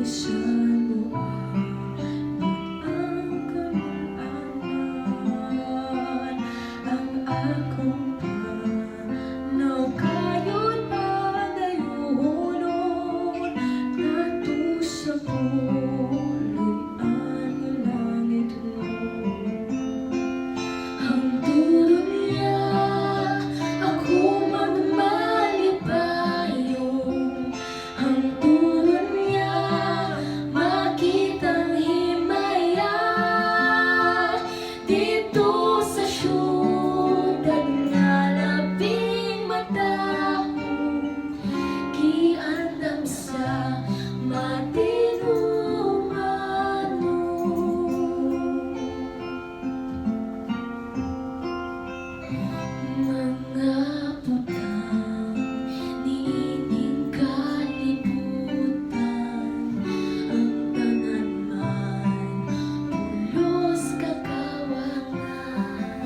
Bisan moabot ang kamul-anan, ang akong tan-aw kayon padayuhonon ngadto sa puluy-an nga langitnon. Hangtod unya, ako magmalipayon. Hangtod unya, makitang himaya didto sa syudad nga labing matahom, giandam sa matinumanon. Mga butang niining kalibutan, ang tanan man pulos kakawangan.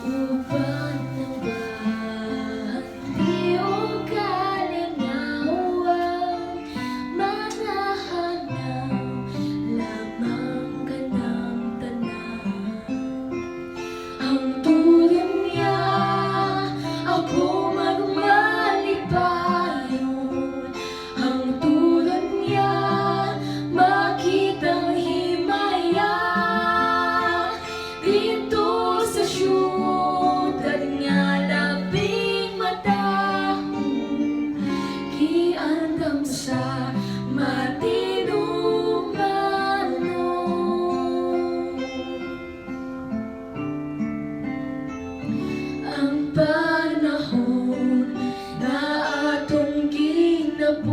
Uban ang bahandi o kalingawan, mga hanaw lamang kanang tanan. Hangtod unya, ako magmalipayon. Hangtod unya, makitang himaya didto sa syudad nga labing matahom, giandam sa matinumanon. Ang panahon na atong ginabuhian,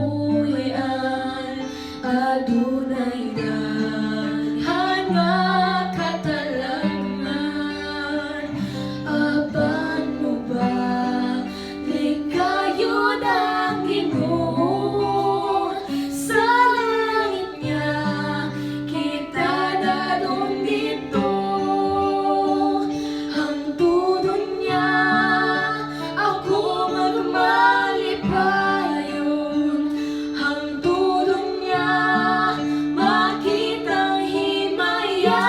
adunay daghan nga katalagman, apan mobalik gayud ang Ginoo. Sa langit niya kita dad-on didto. Hangtod unya, ako magmalipayon. Hangtod unya, makitang himaya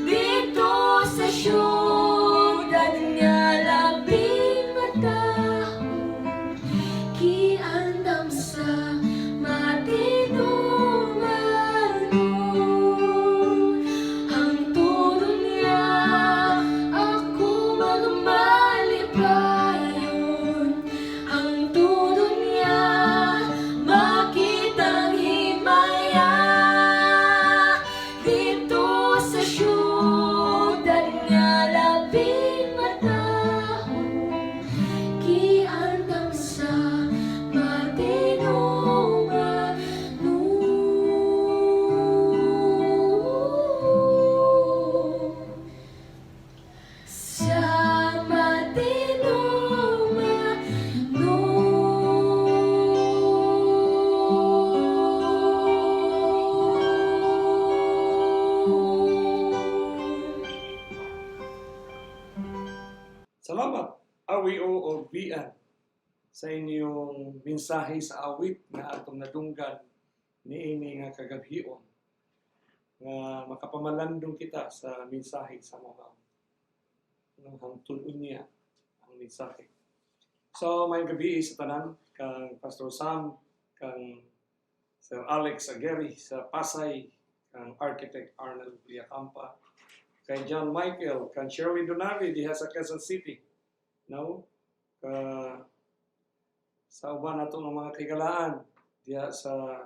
didto sa syudad nga labing matahom, giandam sa matinumanon. Hangtod unya, ako magmalipayon. Hangtod unya, makitang himaya didto sa syudad nga labing matahom, giandam sa matinumanon. Sa matinumanon. Salamat, Awio o Bian, sa inyong mensahe sa awit nga atong nadunggan niini nga kagabhion nga makapamalandong kita sa mensahe sa mga ng hangtod unya ang mensahe. So, maayong gabii sa tanan, kang Pastor Sam, kang Sir Alex Aguirre sa Pasay, kang Architect Arnold Villacampa, kay John Michael, kang Shirley Donavi diha sa Quezon City. No? Ka sa uban nato nga mga kahigalaan diha sa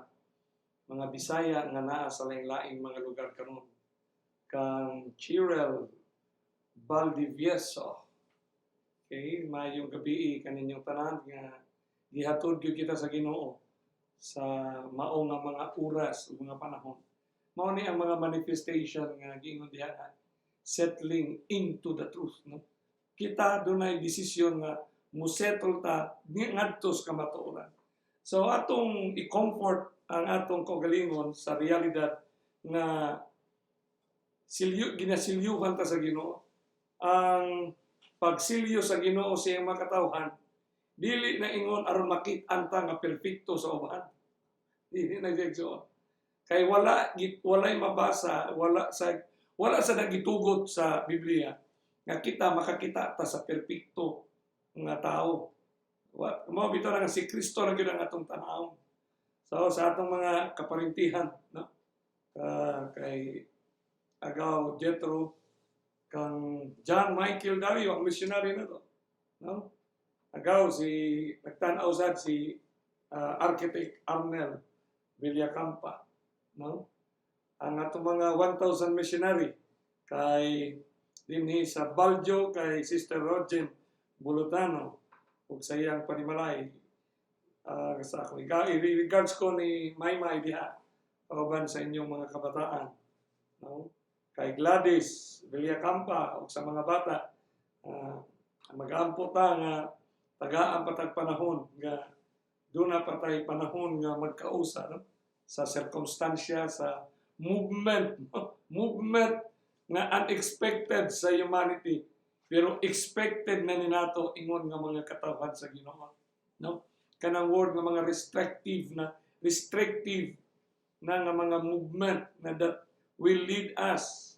mga Bisaya nga naa sa laing-laing mga lugar karon. Kang Chirel Valdivieso. Okay, maayong gabii kaninyong tanan nga gihatod gyud kita sa Ginoo sa mao nga mga oras ug mga panahon. Mao ni ang mga manifestation nga giingon diha nga settling into the truth, no? Kita dunay desisyon nga musettle ta ngadto sa kamatuoran. So atong i-comfort ang atong kaugalingon sa realidad nga silyo, ginasilyuhan ta sa Ginoo. Ang pagsilyo sa Ginoo sa iyang mga katawhan dili na ingon aron makit-an ta nga perpekto sa uban. Dili na siya, igsoon. Kay walay mabasa, wala sa nagitugot sa Biblia nga kita makakita ta sa perpekto nga tao. Mao bitaw na nga si Kristo na gyud ang atong tanawon. So sa atong mga kaparintihan, no? Kay Agaw Jetro, kang John Michael Dario, ang missionary na to. No? Agaw si nagtan-aw sad si Architect Arnel Villacampa, no? Ang atong mga 1,000 missionary kay dinhi sa Baljo, kay Sister Rogen Bulutano ug sa iyang panimalay, sa akong i-regards ko ni Maymay diha kauban sa inyong mga kabataan, no? Kay Gladys Villacampa ug sa mga bata, mag-ampo ta nga tagaan pa tag panahon nga duna pa tay panahon nga magkausa, no? Sa sirkumstansya sa movement, no? Movement nga unexpected sa humanity pero expected na ni nato ingon nga mga katawhan sa Ginoo, no? Kanang word nga mga restrictive na nga mga movement na that will lead us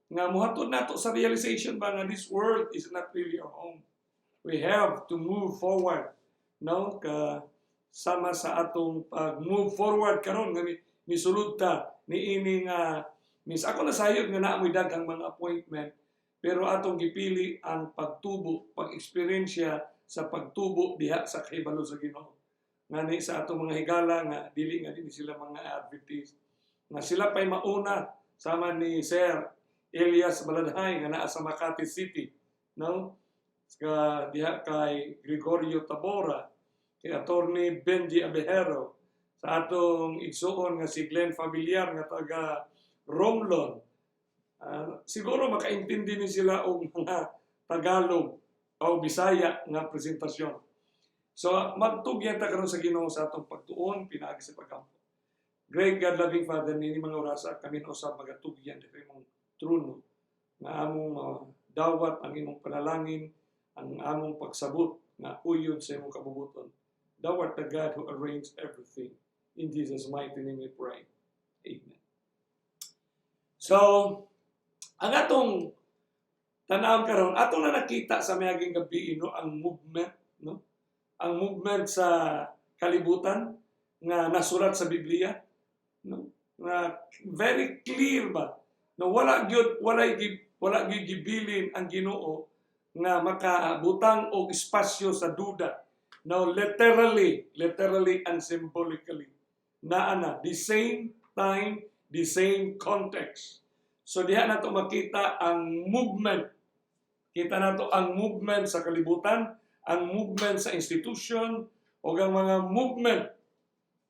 nga muhatod nato sa realization ba nga this world is not really our home. We have to move forward, no? Ka sama sa atong pag move forward karon nga misulod ta niini nga mis ako nasayod nga naa moy daghang mga appointment, pero atong gipili ang pagtubo, pag-eksperyensya sa pagtubo diha sa kahibalo sa Ginoo. Ngani sa atong mga higala nga dili nga dinhi sila mga Adventist, nga sila pa'y mauna sama ni Sir Elias Baladhay nga naa sa Makati City, no? Sa diha kay Gregorio Tabora, kay Attorney Benji Abejero, sa atong igsuon nga si Glenn Familiar nga taga Romblon. Siguro makaintindi ni sila og mga Tagalog o Bisaya nga presentasyon. So magtugyan ta karon sa Ginoo sa atong pagtuon pinaagi sa pagkampo. Great God, loving Father, nini mga orasa kami usab magatugyan sa imong trono nga among dawat ang imong panalangin, ang among pagsabot nga uyod sa imong kabubuton. Thou art the God who arranged everything. In Jesus' mighty name we pray. Amen. So, ang atong tan-awon karon, atong na nakita sa miaging gabi, no, ang movement, no? Ang movement sa kalibutan nga nasulat sa Biblia, no? Nga very clear ba? No, wala gyud gibilin ang Ginoo nga makabutang og espasyo sa duda. No, literally, literally and symbolically. Naa na the same time, the same context. So diha nato makita ang movement. Kita nato ang movement sa kalibutan, ang movement sa institution, o ang mga movement,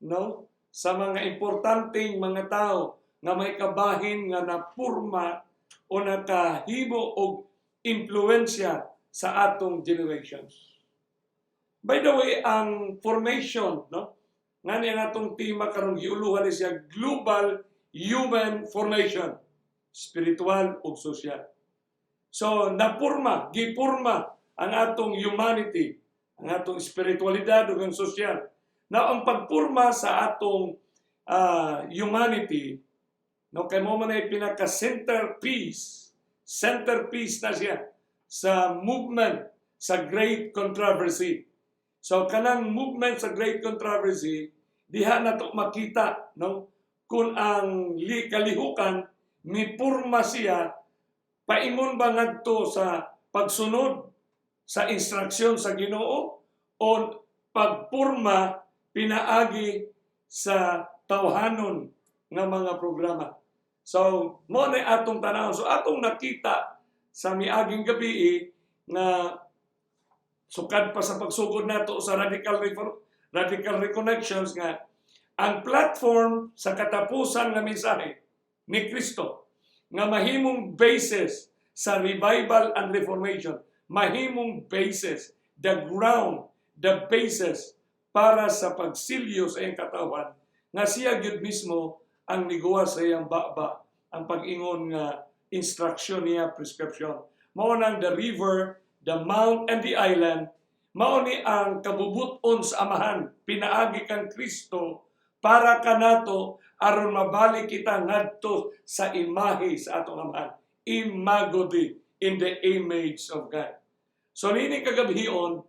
no, sa mga importanteng mga tao nga may kabahin nga napurma o nakahimo og impluwensya sa atong generations. By the way, ang formation, no? Ngani ang atong tema karon, giuluhan ni siya global human formation, spiritual ug social. So, napurma, gipurma ang atong humanity, ang atong spiritualidad ug ang social. Na ang pagpurma sa atong humanity, no, kay mao man ay pinaka centerpiece, centerpiece na siya sa movement sa Great Controversy. So kanang movement sa Great Controversy, diha nato makita, no, kung ang kalihukan mipurma siya paingon ba ngadto sa pagsunod sa instruksyon sa Ginoo o pagpurma pinaagi sa tawhanon nga mga programa. So, mao na atong tanaw. So, atong nakita sa miaging gabi nga sukad pa sa pagsugod nato sa radical reconnections nga ang platform sa katapusan nga mensahe ni Kristo nga mahimong basis sa revival and reformation, mahimong basis, the ground, the basis para sa pagsilyo sa iyang katawan nga siya gyud mismo ang niguwa sa iyang baba ang pag-ingon nga instruction niya, prescription. Mao nang the river, the mount and the island, mao ni ang kabubuton sa Amahan pinaagi kang Kristo. para kanato aron mabalik kita ngadto sa imahe sa atong Amahan. Imago Dei, in the image of God. So nini kagabhion,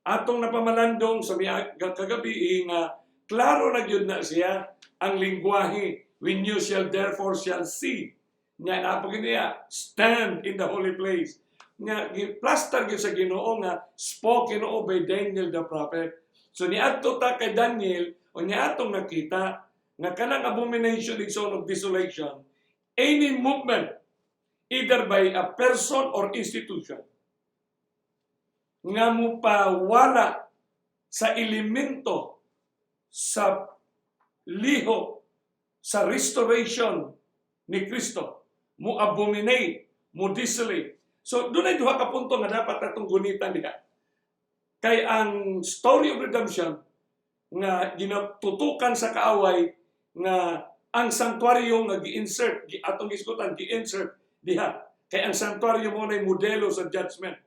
atong napamalandong sa kagabi nga klaro na gyud na siya ang lingwahe: "When you shall therefore shall see," nya naa pa niya "stand in the holy place," nga gi-plaster gyud sa Ginoo nga spoken o by Daniel the prophet. So niadto ta kay Daniel o niya atong nakita nga kanang abomination, igsoon, of desolation, any movement either by a person or institution nga mupawala sa elemento sa lihok sa restoration ni Kristo, mo abominate, mo desolate. So dunay duha ka punto nga dapat atong gunitan diha. Kay ang story of redemption nga ginatutukan sa kaaway nga ang sanktuaryo nga gi-insert, atong gisgutan, gi-insert diha. Kay ang sanktuaryo mao nay modelo sa judgment.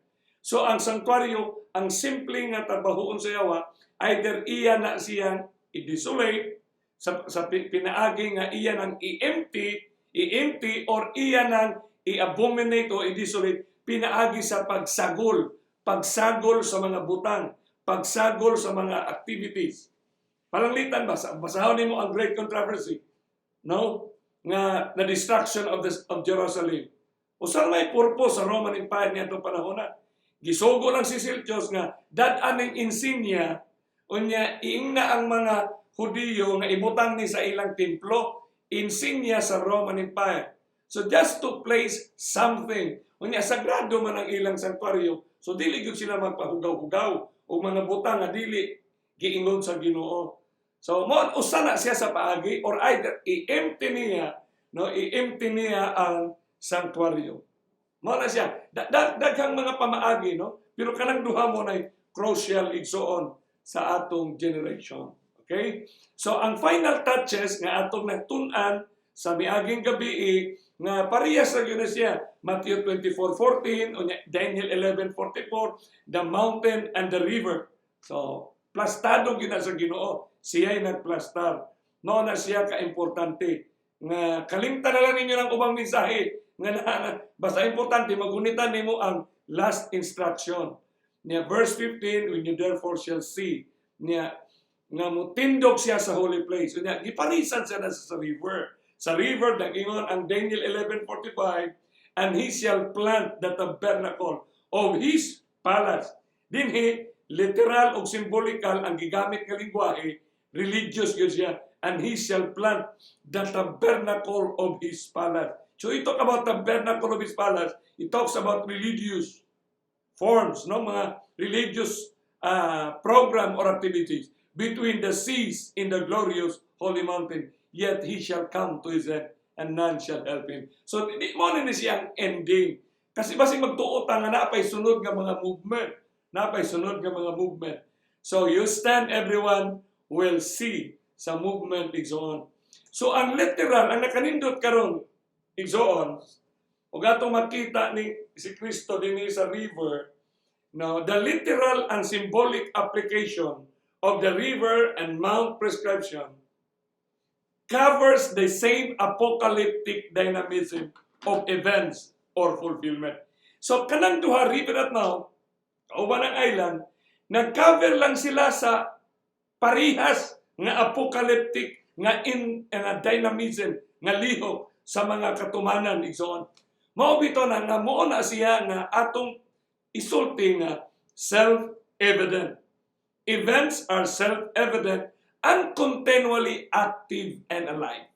So ang sanktuaryo, ang simple nga trabahoon sa yawa, either iya na siyang i-desolate sa pinaagi nga iya nang i-empty or iya nang i-abominate o i-desolate pinaagi sa pagsagol, pagsagol sa mga butang, pagsagol sa mga activities. Palanglitan ba, basahon nimo ang Great Controversy, no? Nga the destruction of Jerusalem. Usa may purpose sa Roman Empire niadtong panahon na. Gisugo lang si Seleucus nga dad-an ning insignia, unya iingna ang mga Hudiyo nga ibutang ni sa ilang templo, insignia sa Roman Empire. So just to place something. Unya sagrado man ang ilang sanktuaryo. So dili gyud sila magpahugaw-hugaw o mga butang nga dili giingon sa Ginoo. So mo usa na siya sa paagi or either i-empty niya, no, i-empty niya ang sanktuaryo. Mao na siya. Daghang mga pamaagi, no, pero kanang duha mao na crucial, igsoon, sa atong generation. Okay? So ang final touches nga atong natun-an sa miaging gabi nga parehas ra gyud na siya. Matthew 24:14 unya Daniel 11:44, the mountain and the river. So plastado gyud na sa Ginoo. Siya'y nagplastar. Mao na siya ka-importante nga kalimtan na lang ninyo ng ubang mensahe nga na, basta importante magunitan nimo ang last instruction niya, verse 15, "When you therefore shall see," niya nga mutindog siya sa holy place. Unya giparisan siya na sa river. Nag-ingon ang Daniel 11:45, "And he shall plant the tabernacle of his palace." Dinhi literal o symbolical ang gigamit nga lingwahe, religious gyud siya. "And he shall plant the tabernacle of his palace." So he talk about tabernacle of his palace, he talks about religious forms, no, mga religious program or activities, "between the seas in the glorious holy mountain. Yet he shall come to his end and none shall help him." So di mao ni siyang ending. Kasi basig magtuo ta nga napay sunod nga mga movement. Napay sunod nga mga movement. So you stand, everyone will see sa movement, igsoon. So ang literal, ang nakanindot karon, igsoon, ug atong makita ni si Kristo dinhi sa river, no, the literal and symbolic application of the river and mount prescription covers the same apocalyptic dynamism of events or fulfillment. So kanang duha, river at mount, kauban ang island, nag-cover lang sila sa parihas nga apocalyptic nga dynamism nga lihok sa mga katumanan, igsoon. Mao bitaw na nga mao na siya nga atong isulti nga self-evident. Events are self-evident and continually active and alive.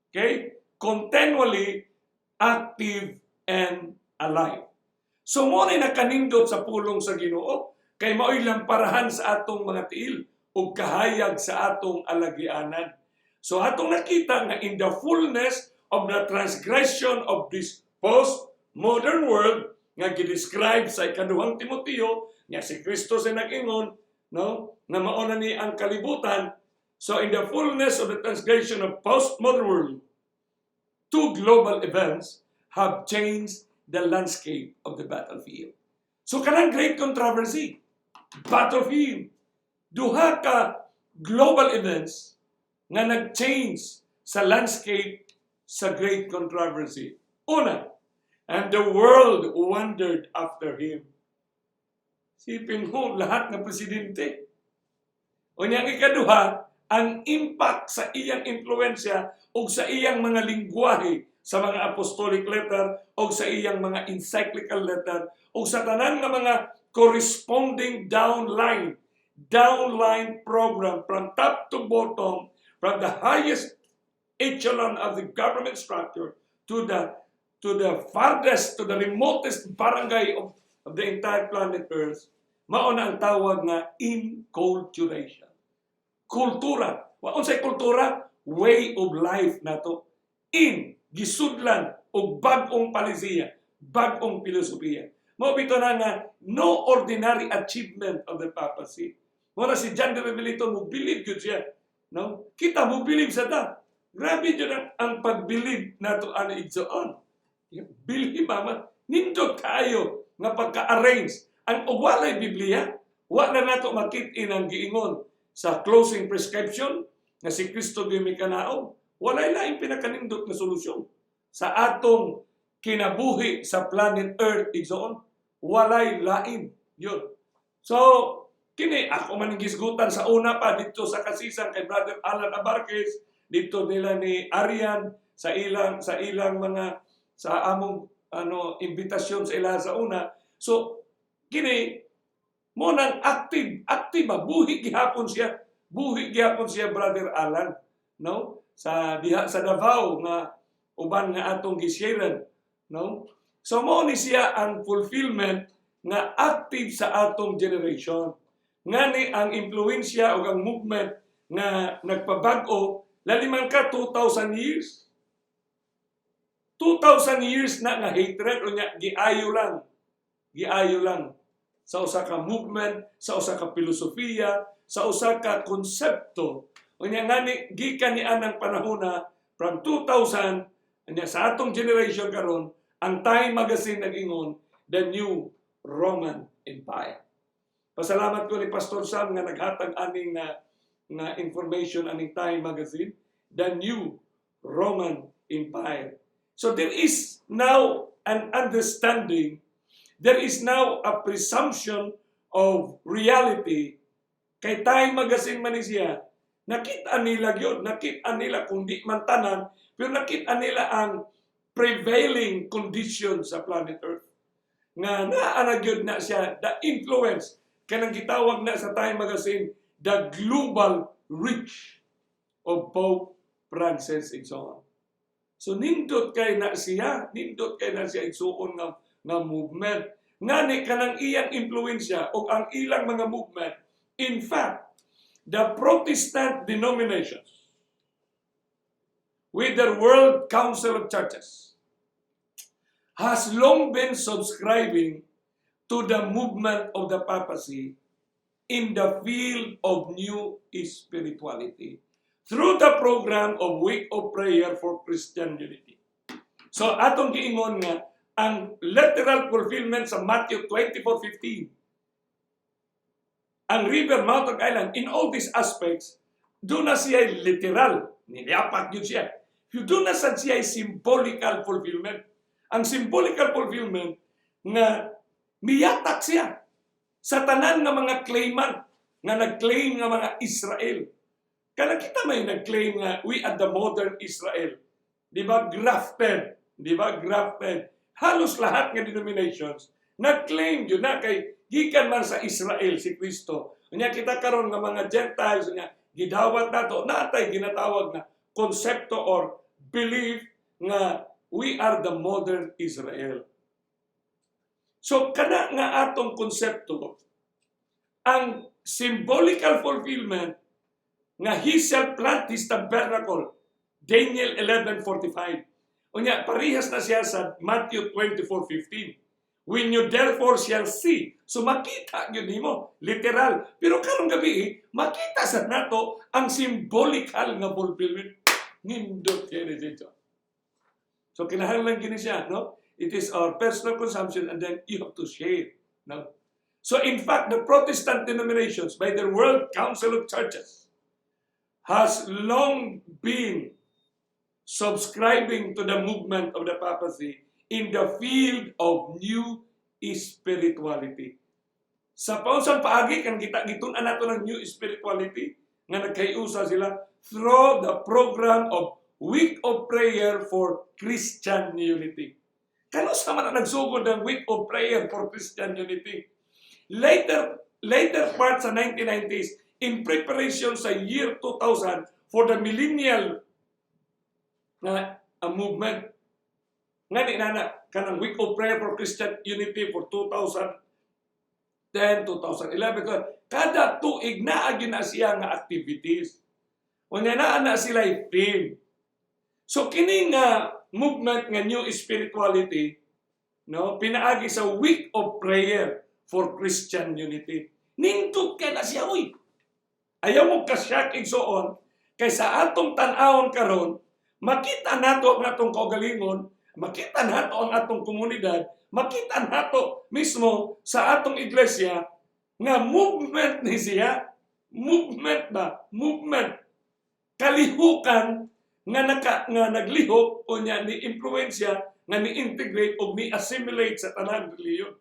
Okay? Continually active and alive. So mao na nakanindot sa pulong sa Ginoo kay mao'y lamparahan sa atong mga tiil ug kahayag sa atong alagianan. So atong nakita nga in the fullness of the transgression of this postmodern world nga gi-describe sa Ikaduhang Timoteo nga si Kristo sa nag-ingon, no, nga mao na ni ang kalibutan. So in the fullness of the transgression of postmodern world, two global events have changed the landscape of the battlefield. So kanang Great Controversy, battlefield, duha ka global events. nga nag-change sa landscape sa Great Controversy. Una, and the world wondered after him. Sipin mo, lahat ng presidente. Unya, ang ikaduha, ang impact sa iyang impluensya o sa iyang mga lingwahe sa mga apostolic letter o sa iyang mga encyclical letter o sa tanan nga mga corresponding downline program from top to bottom, from the highest echelon of the government structure to the farthest, to the remotest barangay of the entire planet Earth. Mao na ang tawag nga inculturation. Kultura. Wa unsay kultura? Way of life nato. In gisudlan og bag-ong palisiya, bag-ong filosofiya. Mao bitaw na nga no ordinary achievement of the papacy. Mao na si John the Revelator mo believe gyud siya. No? Kita mo believe sa ta. Grabe jud ang pag-believe nato ani, igsoon. Believe mama, nindot kaayo nga pagka-arrange ang ug walay Biblia, wa na nato makit-in ang giingon sa closing prescription nga si Kristo gyud mikanaog. Walay laing pinakanindot nga solusyon sa atong kinabuhi sa planet Earth, igsoon. Walay lain yun. So, kini ako man ang gisgutan sa una pa dito sa Kasisang kay Brother Alan Abarquez, dito nila ni Arian sa ilang mga sa among ano imbitasyon sa ila sa una. So, kini mo nang active, active ba buhi gihapon siya. Buhi gihapon siya, Brother Alan, no? Sa diha sa Davao nga uban nga atong gisharean, no? So mo ni siya ang fulfillment nga active sa atong generation. Ngani ang impluensya o ang movement nga nagpabag-o laliman ka 2,000 years. 2,000 years na nga hatred, unya giayo lang. Giayo lang sa usa ka movement, sa usa ka filosofiya, sa usa ka konsepto. Unya ngani gikan ni anang panahona from 2000 unya sa atong generation karon, ang Time Magazine nag-ingon, "The New Roman Empire." Pasalamat ko ni Pastor Sam nga naghatag aning nga information aning Time Magazine, "The New Roman Empire." So there is now an understanding, there is now a presumption of reality kay Time Magazine man ni siya, nakita nila gyud, nakita nila kung di man tanan, pero nakita nila ang prevailing condition sa planet Earth. Nga naa na gyud na siya, the influence, kanang gitawag na sa Time Magazine, the global reach of Pope Francis, igsoon. So nindot kay na siya, nindot kay na siya, igsuon, nga movement. Ngani kanang iyang impluensya o ang ilang mga movement, in fact, the Protestant denominations with their World Council of Churches has long been subscribing to the movement of the papacy in the field of new spirituality through the program of Week of Prayer for Christian Unity. So atong giingon nga ang literal fulfillment sa Matthew 24:15, ang river, mountain, island, in all these aspects, duna siya literal. Niliapak yun siya. Duna sad siya symbolical fulfillment. Ang symbolical fulfillment nga miyatak siya sa tanan nga mga claimant nga nag-claim nga mga Israel. Kana kita may nag-claim nga we are the modern Israel. Di ba? Grafted. Di ba? Grafted. Halos lahat nga denominations nag-claim yun na kay gikan man sa Israel si Kristo. Unya kita karon nga mga Gentiles, unya gidawat nato natay ginatawag na konsepto or belief nga we are the modern Israel. So kana nga atong konsepto, ang symbolical fulfillment nga he shall plant his tabernacle, Daniel 11:45. Unya parehas na siya sa Matthew 24:15. When you therefore shall see. So makita gyud nimo literal. Pero karong gabi eh, makita sa nato ang symbolical nga fulfillment. Nindot kini siya. So kinahanglan kini siya, no? It is our personal consumption and then you have to share, no? So in fact, the Protestant denominations by the World Council of Churches has long been subscribing to the movement of the papacy in the field of new spirituality. Sa paunsang paagi kan kita gitun-an nato ng new spirituality nga nagkayusa sila? Through the program of Week of Prayer for Christian Unity. Kanus-a man ang nagsugod ng Week of Prayer for Christian Unity? Later part sa 1990s, in preparation sa year 2000 for the millennial na movement. Nga ni nana kanang Week of Prayer for Christian Unity for 2010, 2011, kada tuig naa gyud na siya nga activities. Unya naa na sila theme. So kini nga movement nga new spirituality, no, pinaagi sa Week of Prayer for Christian Unity. Nindot kay na siya, uy. Ayaw mo kasyak, igsoon, kay sa atong tan-awon karon, makita nato ang atong kaugalingon, makita nato ang atong komunidad, makita nato mismo sa atong iglesia nga movement ni siya. Movement ba? Movement. Kalihukan nga naglihok o nya ni impluwensya nga ni integrate o ni assimilate sa tanan relihiyon.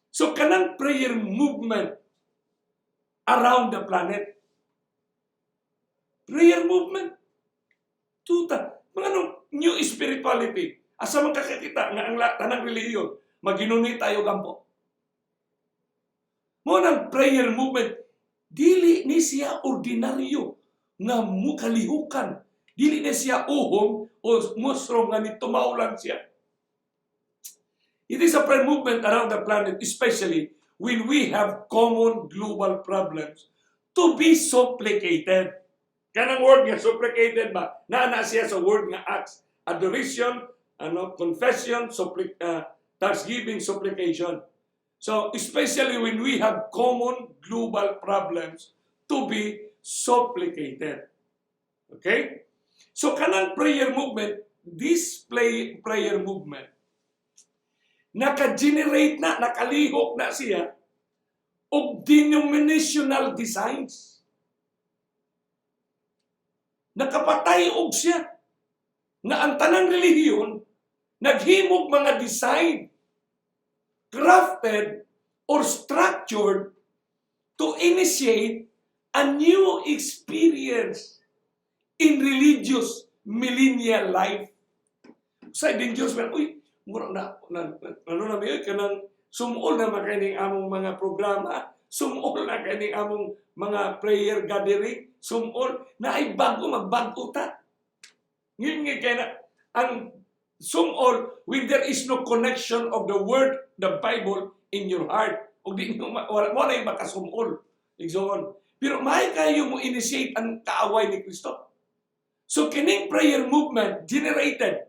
So kanang prayer movement around the planet. Prayer movement. Tuta. Mga ano, new spirituality. Asa man kakakita nga ang tanang relihiyon maginuni tayo gampo. Mo nang prayer movement, dili ni siya ordinaryo nga mukalihukan. Dili ni siya uhom o mushroom nga ni tumaulan siya. It is a prayer movement around the planet, especially when we have common global problems to be supplicated. Kanang word nga supplicated ba? Naa na siya sa word nga acts. Adoration, ano, confession, thanksgiving, supplication. So, especially when we have common global problems to be supplicated. Okay? So, kanang prayer movement, this prayer movement, naka-generate na, nakalihok na siya og denominational designs. Nakapatay og siya nga ang tanang relihiyon naghimog mga design crafted or structured to initiate a new experience in religious millennial life. Sa dangerous man, uy, mura na ano na may kanang sumol na man kining among mga programa, sumol na kining among mga prayer gathering, sumol na ay bago magbago ta. Ngayon nga kaya na, ang sumol when there is no connection of the word, the Bible in your heart. O di nyo, wala mo na yung makasumol. Igsoon. Pero may kayo mo initiate ang kaaway ni Kristo. So kining prayer movement generated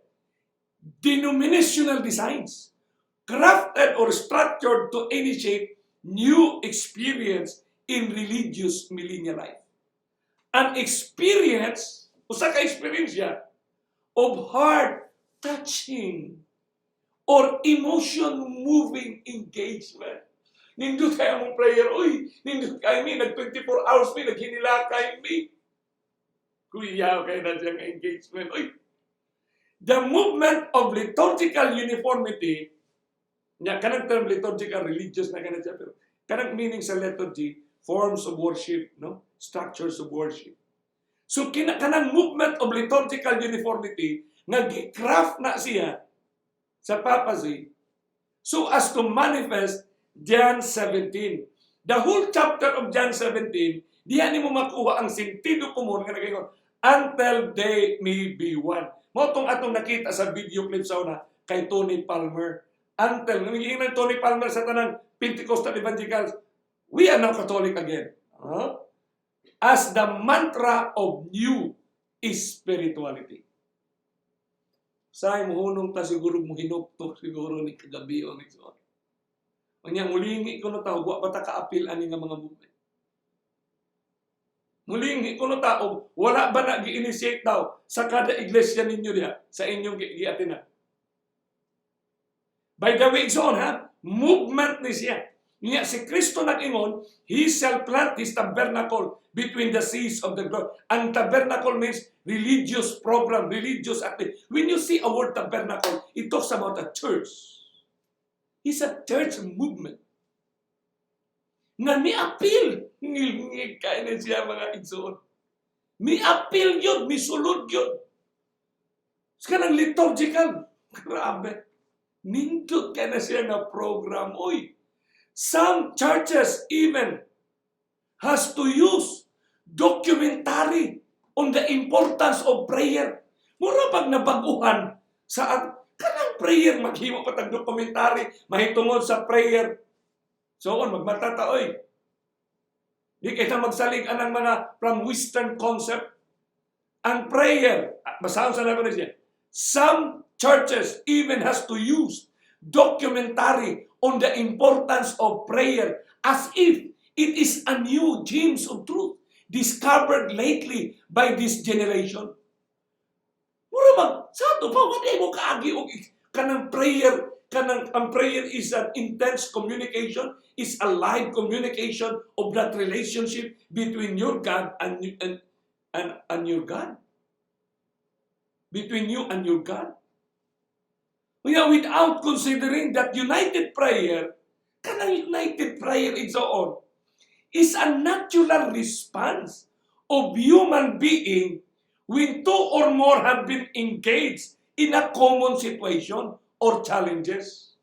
denominational designs crafted or structured to initiate new experience in religious millennial life. An experience, usa ka experience of heart touching or emotion moving engagement. Nindot kayo among prayer, uy, nindot kayo mi, nag 24 hours mi, naghinilakay mi. Kuya, kay na siyang engagement. Uy, the movement of liturgical uniformity, nya kanang term liturgical, religious na kanang siya, pero kanang meaning sa liturgy, forms of worship, no? Structures of worship. So kina kanang movement of liturgical uniformity nga gi-craft na siya sa papacy so as to manifest John 17. The whole chapter of John 17, diya nimo makuha ang sentido komon nga nagaingon, "Until they may be one." Mao tong atong nakita sa video clip sa una kay Tony Palmer. Until, naging Tony Palmer sa tanang Pentecostal Evangelicals, "We are now Catholic again." Huh? As the mantra of new spirituality. Say, muhunong ta siguro, muhinuktok siguro ni kagabi o ni so. Unya mulingi ko no tao, wa ba ta kaapil ani nga mga movement? Mulingi ko no tao, wala ba na gi-initiate daw sa kada iglesia ninyo diha sa inyong giatina? By the way, igsoon ha, movement ni siya. Niya si Kristo nag-ingon, He shall plant His tabernacle between the seas of the glory. Ang tabernacle means religious program, religious activity. When you see a word "tabernacle," it talks about a church. It's a church movement nga mi-appeal. Ngilngig kaayo na siya, mga igsoon. Mi-appeal yun, misulod yun. Sa kanang liturgical. Grabe. Nindot kaayo na siya nga program. Uy, some churches even has to use documentary on the importance of prayer. Mura pag nabaguhan sa at kanang prayer, maghimo pa tag documentary mahitungod sa prayer. So on magmata ta oy. Di kay ta magsalig anang mga from Western concept. Ang prayer, basahon sa nato siya. Some churches even has to use documentary on the importance of prayer as if it is a new gems of truth discovered lately by this generation. Mura mag, sa ato pa, wala mo kaagi og kanang prayer, kanang ang prayer is an intense communication, is a live communication of that relationship between your God and your God. Between you and your God. Kaya without considering that united prayer, kanang united prayer and so on, is a natural response of human being when two or more have been engaged in a common situation or challenges.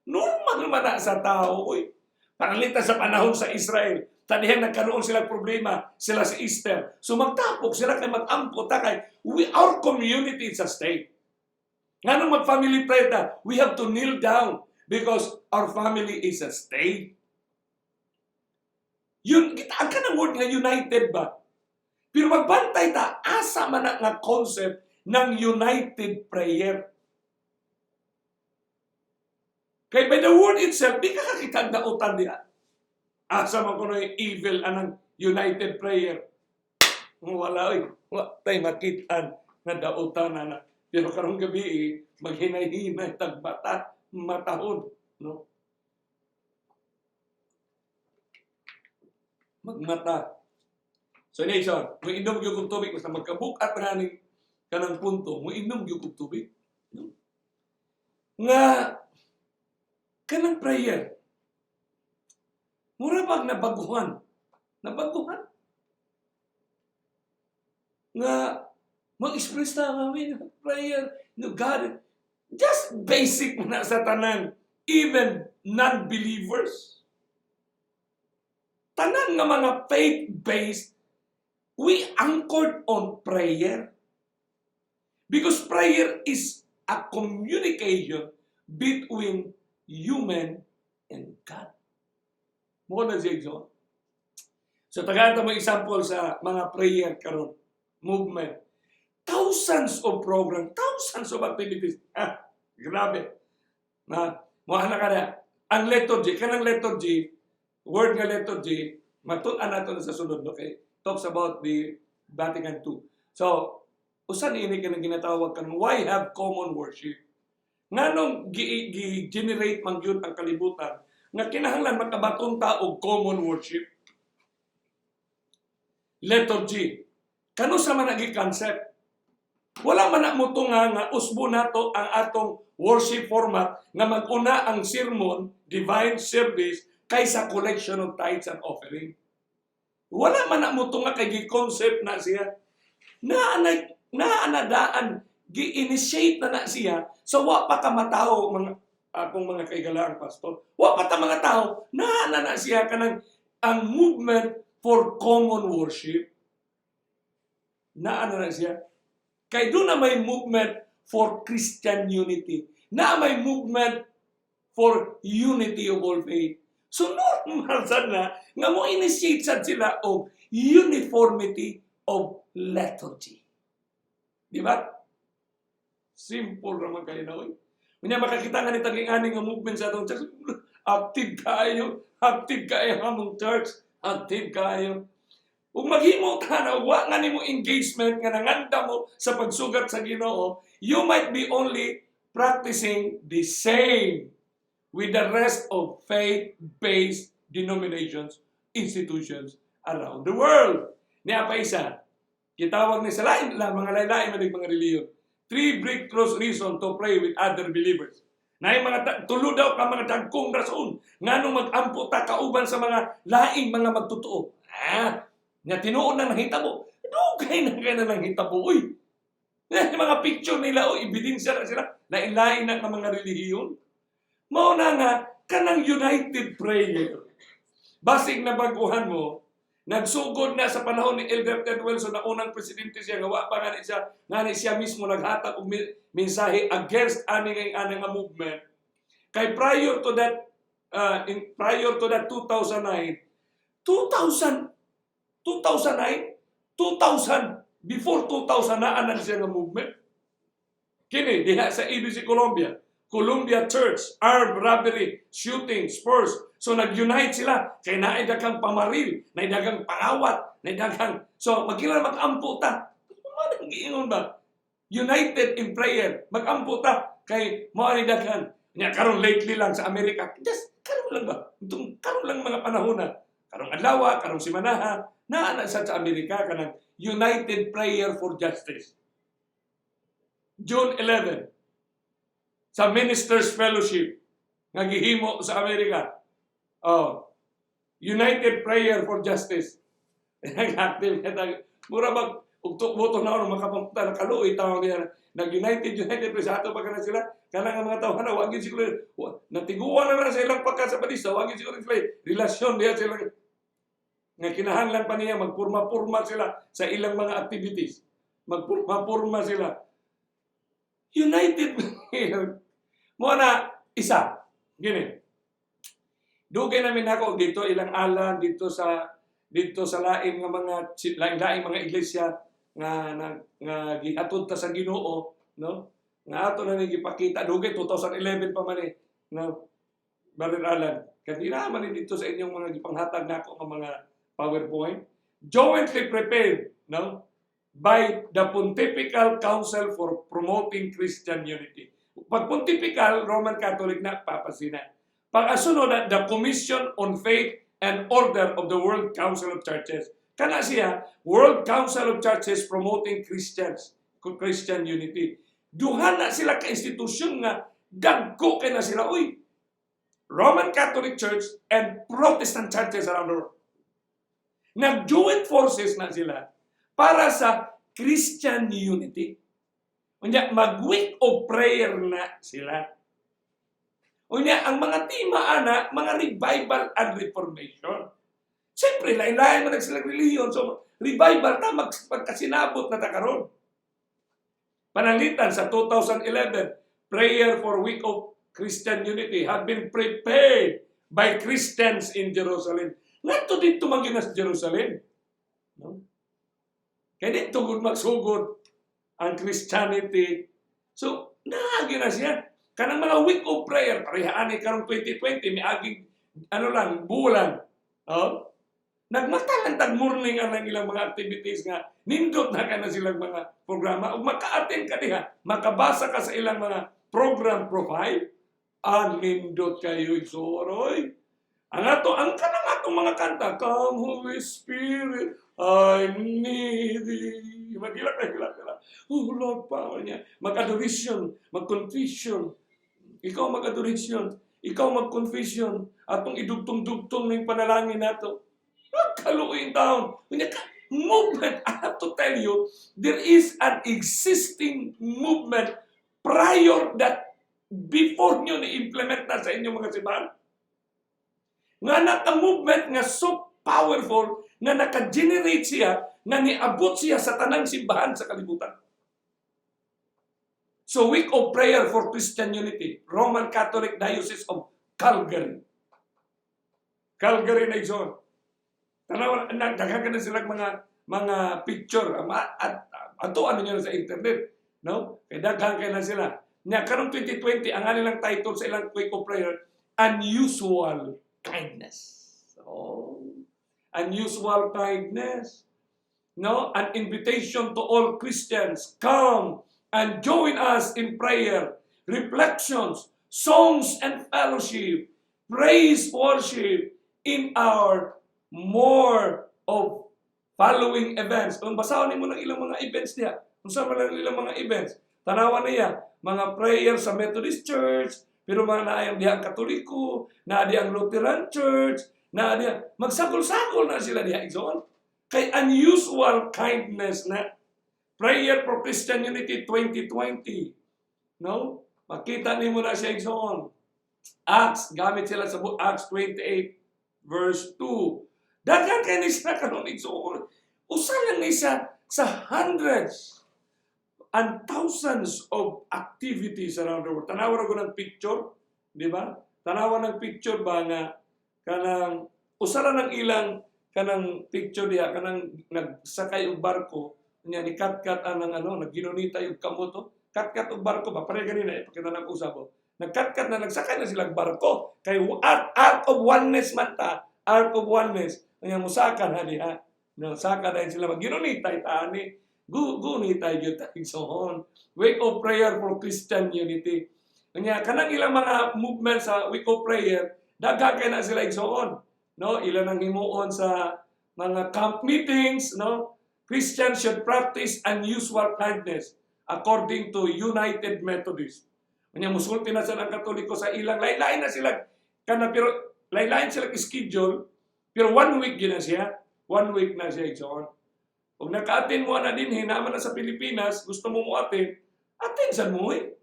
Normal man na sa tao, uy. Panalita sa panahon sa Israel, tanihang nagkaroon sila problema, sila si Esther. So magtapok sila kay mag-ampo ta kay our community is a stake. Nganong mag-family prayer ta, we have to kneel down because our family is a stake. Yun, kita ang kanang word nga "united" ba? Pero magbantay ta, asa man na nga concept ng united prayer? Kay by the word itself, di ka kakita ang dautan diha. Asa man kuno yung evil anang united prayer? Wala oy, wa tay makitaan nga dautan na na. Pero karong gabi eh, maghinay-hinay tagbata, matahod, no? Magmata. So nation, mo inom gyud kog tubig basta magkabukat nga ning kanang punto, mo inom gyud kog tubig. No? Nga kanang prayer. Mura bag nabaguhan. Nabaguhan. Nga mag-express na kami ng prayer no God. Just basic na sa tanan. Even non-believers. Tanan nga mga faith-based, we anchored on prayer. Because prayer is a communication between human and God. Mao na siya, John. So tagaan mo example sa mga prayer karon movement. Thousands of program, thousands of activities. Ah, grabe. Na, mo na ka na. Ang liturgy, kanang liturgy, word nga liturgy, matun-an nato na sa sunod, okay? Talks about the Vatican II. So, usa ni ini kanang ginatawag kanang why have common worship? Nganong gi-generate man gyud ang kalibutan nga kinahanglan makabaton ta og common worship? Liturgy. Kano sa man gi-concept? Wala man na mo nga nga usbo nato ang atong worship format nga mag-una ang sermon, divine service, kaysa collection of tithes and offering. Wala man na mo nga kay gi-concept na siya. Na na daan gi-initiate na na siya sa wa pa ka matawo, mga akong mga kaigalaang pastor. Wa pa ta mga tao na na na siya kanang ang movement for common worship. Naa na na siya. Kay doon na may movement for Christian unity. Na may movement for unity of all faith. So normal sad na nga mo initiate sad sila og uniformity of liturgy. Di ba? Simple raman kayo na, oy. Unya makakita nga ni taging ani nga movement sa atong church. Active kaayo, active kaayo among church, active kaayo. Ug maghimo ka na wa nga nimo engagement nga nanganda mo sa pagsugat sa Ginoo, you might be only practicing the same with the rest of faith-based denominations, institutions around the world. Niya pa isa, gitawag ni sa lain, la, mga lain-lain man mga relihiyon. Three breakthroughs reason to pray with other believers. Na mga tulo daw ka mga dagkong rason nganong mag-ampo ta kauban sa mga laing mga magtotoo. Ah, nga tinuod nang nahitabo. Dugay na kay na nahitabo uy. Eh, mga picture nila o ebidensya na sila, lain-lain na nga mga relihiyon. Mao na nga kanang united prayer. Basig na baguhan mo, nagsugod na sa panahon ni Elder Ted Wilson na unang presidente siya nga wa pa ngani siya mismo naghatag og mensahe against ani nga ani nga movement. Kay prior to that 2009, 2000, 2009, 2000, before 2000 na anan siya nga movement. Kini diha sa ABC Columbia, Columbia Church, armed robbery, shooting, spurs. So nag-unite sila kay naay daghang pamaril, naay daghang pangawat, naay daghang, so magkila mag-ampo ta. Mao nang giingon ba? United in prayer, mag-ampo ta kay mao ni daghan. Nya karon lately lang sa Amerika, just karon lang ba? Itong karon lang mga panahon na. Karong adlaw, karong simanaha, naa na sa Amerika kanang United Prayer for Justice. June 11 sa Ministers Fellowship nga gihimo sa Amerika. Oh. United Prayer for Justice. Nag-active na mura mag ugto boto na ako makapunta na kaluoy tawag niya nag United United Prayer sa ato pa kana sila kana nga mga tawo na wa gyud siguro natiguan na na sa ilang pagka sa balista, wa gyud siguro sila relasyon diha sila nga kinahanglan pa niya magpurma-purma sila sa ilang mga activities, magpurma-purma sila. United Prayer mo na isa gini. Dugay namin ako dito ilang alan dito sa lain nga mga lain-laing mga iglesia nga nga, nga gihatod ta sa Ginoo, no, nga ato na ni gipakita dugay 2011 pa man eh, no. Brother Alan, kanina man ni dito sa inyong mga gipanghatag nako nga mga PowerPoint, jointly prepared, no, by the Pontifical Council for Promoting Christian Unity. Pag Pontifical, Roman Catholic na, papacy na. Pag asunod na, the Commission on Faith and Order of the World Council of Churches. Kana siya, World Council of Churches Promoting Christian Unity. Duha na sila ka institusyon nga dagko kay na sila uy. Roman Catholic Church and Protestant churches around the world. Nag-joint forces na sila para sa Christian unity. Unya, mag-week of prayer na sila. Unya, ang mga tema ana, mga revival and reformation. Siyempre, lain-lain man sila relihiyon. So, revival ta, magkasinabot na ta karon. Pananglitan sa 2011, Prayer for Week of Christian Unity had been prepared by Christians in Jerusalem. Ngadto dito man gyud na sa Jerusalem. No? Kaya dito gud magsugod ang Christianity. So, naagi na siya. Kanang mga week of prayer, pareha ani karong 2020, may aging ano lang, bulan. Oh? Nagmata lang tag morning ang ilang mga activities nga nindot na ka na silang mga programa ug maka-attend ka diha, makabasa ka sa ilang mga program profile, ah, nindot kayo, igsuoy. Ang ato, ang kanang atong mga kanta, "Come Holy Spirit, I need thee." Maghilak na hilak ka. Oh Lord, power niya. Mag-adoration, mag-confession. Ikaw mag-adoration, ikaw mag-confession. Atong idugtong-dugtong ng panalangin nato. Kaluoy taon. Unya ka, movement, I have to tell you, there is an existing movement prior that before nyo ni-implement na sa inyong mga simbahan. Nga naka-movement nga so powerful nga naka-generate siya nga niabot siya sa tanang simbahan sa kalibutan. So Week of Prayer for Christian Unity, Roman Catholic Diocese of Calgary. Calgary na igsoon. Tanaw na daghan ka na silang mga picture at ato ano niyo sa internet, no? Kay daghan kay na sila. Nya karong 2020 ang nilang title sa ilang Week of Prayer, Unusual Kindness. Oh, unusual kindness. No, an invitation to all Christians, come and join us in prayer, reflections, Songs and fellowship, praise, worship in our more of following events. Kung basahon nimo ng ilang mga events niya, kung sa man lang ilang mga events, tanawan niya, mga prayer sa Methodist Church, pero mga naayang diha ang Katoliko, naa diha ang Lutheran Church, naa diha, magsagol-sagol na sila diha, igsoon. Kay unusual kindness na. Prayer for Christian Unity 2020. No? Makita nimo na siya, igsoon. Acts, gamit sila sa Acts 28 verse 2. Daghan kay ni siya karon, igsoon. Usa lang ni siya sa hundreds and thousands of activities around the world. Tanawa ra ko ng picture, di ba? Tanawa ng picture ba nga kanang usa ra ng ilang kanang picture diha, kanang nagsakay og barko nya ni kat-kat anang ano, nagginunitay og kamot oh. Kat-kat og barko ba pare ganina ipakita na usab oh. Nagkat-kat na, nagsakay na sila og barko kay art of oneness man ta, art of oneness nya musaka na diha, no? Saka dahil sila magginunitay ta ani gu gunitay gyud ta, igsoon. Week of Prayer for Christian Unity nya kanang ilang mga movement sa Week of Prayer, daghan kay na sila, igsoon, no? Ilan ang himuon sa mga camp meetings, no? Christians should practice unusual kindness according to United Methodist. Unya musulti na sila ang Katoliko sa ilang lain-lain na sila kana, pero lain-lain sila schedule, pero one week gyud na siya. One week na siya, igsoon. Kung naka-attend mo na din, naman na sa Pilipinas, gusto mo mo attend, attend sa mo eh.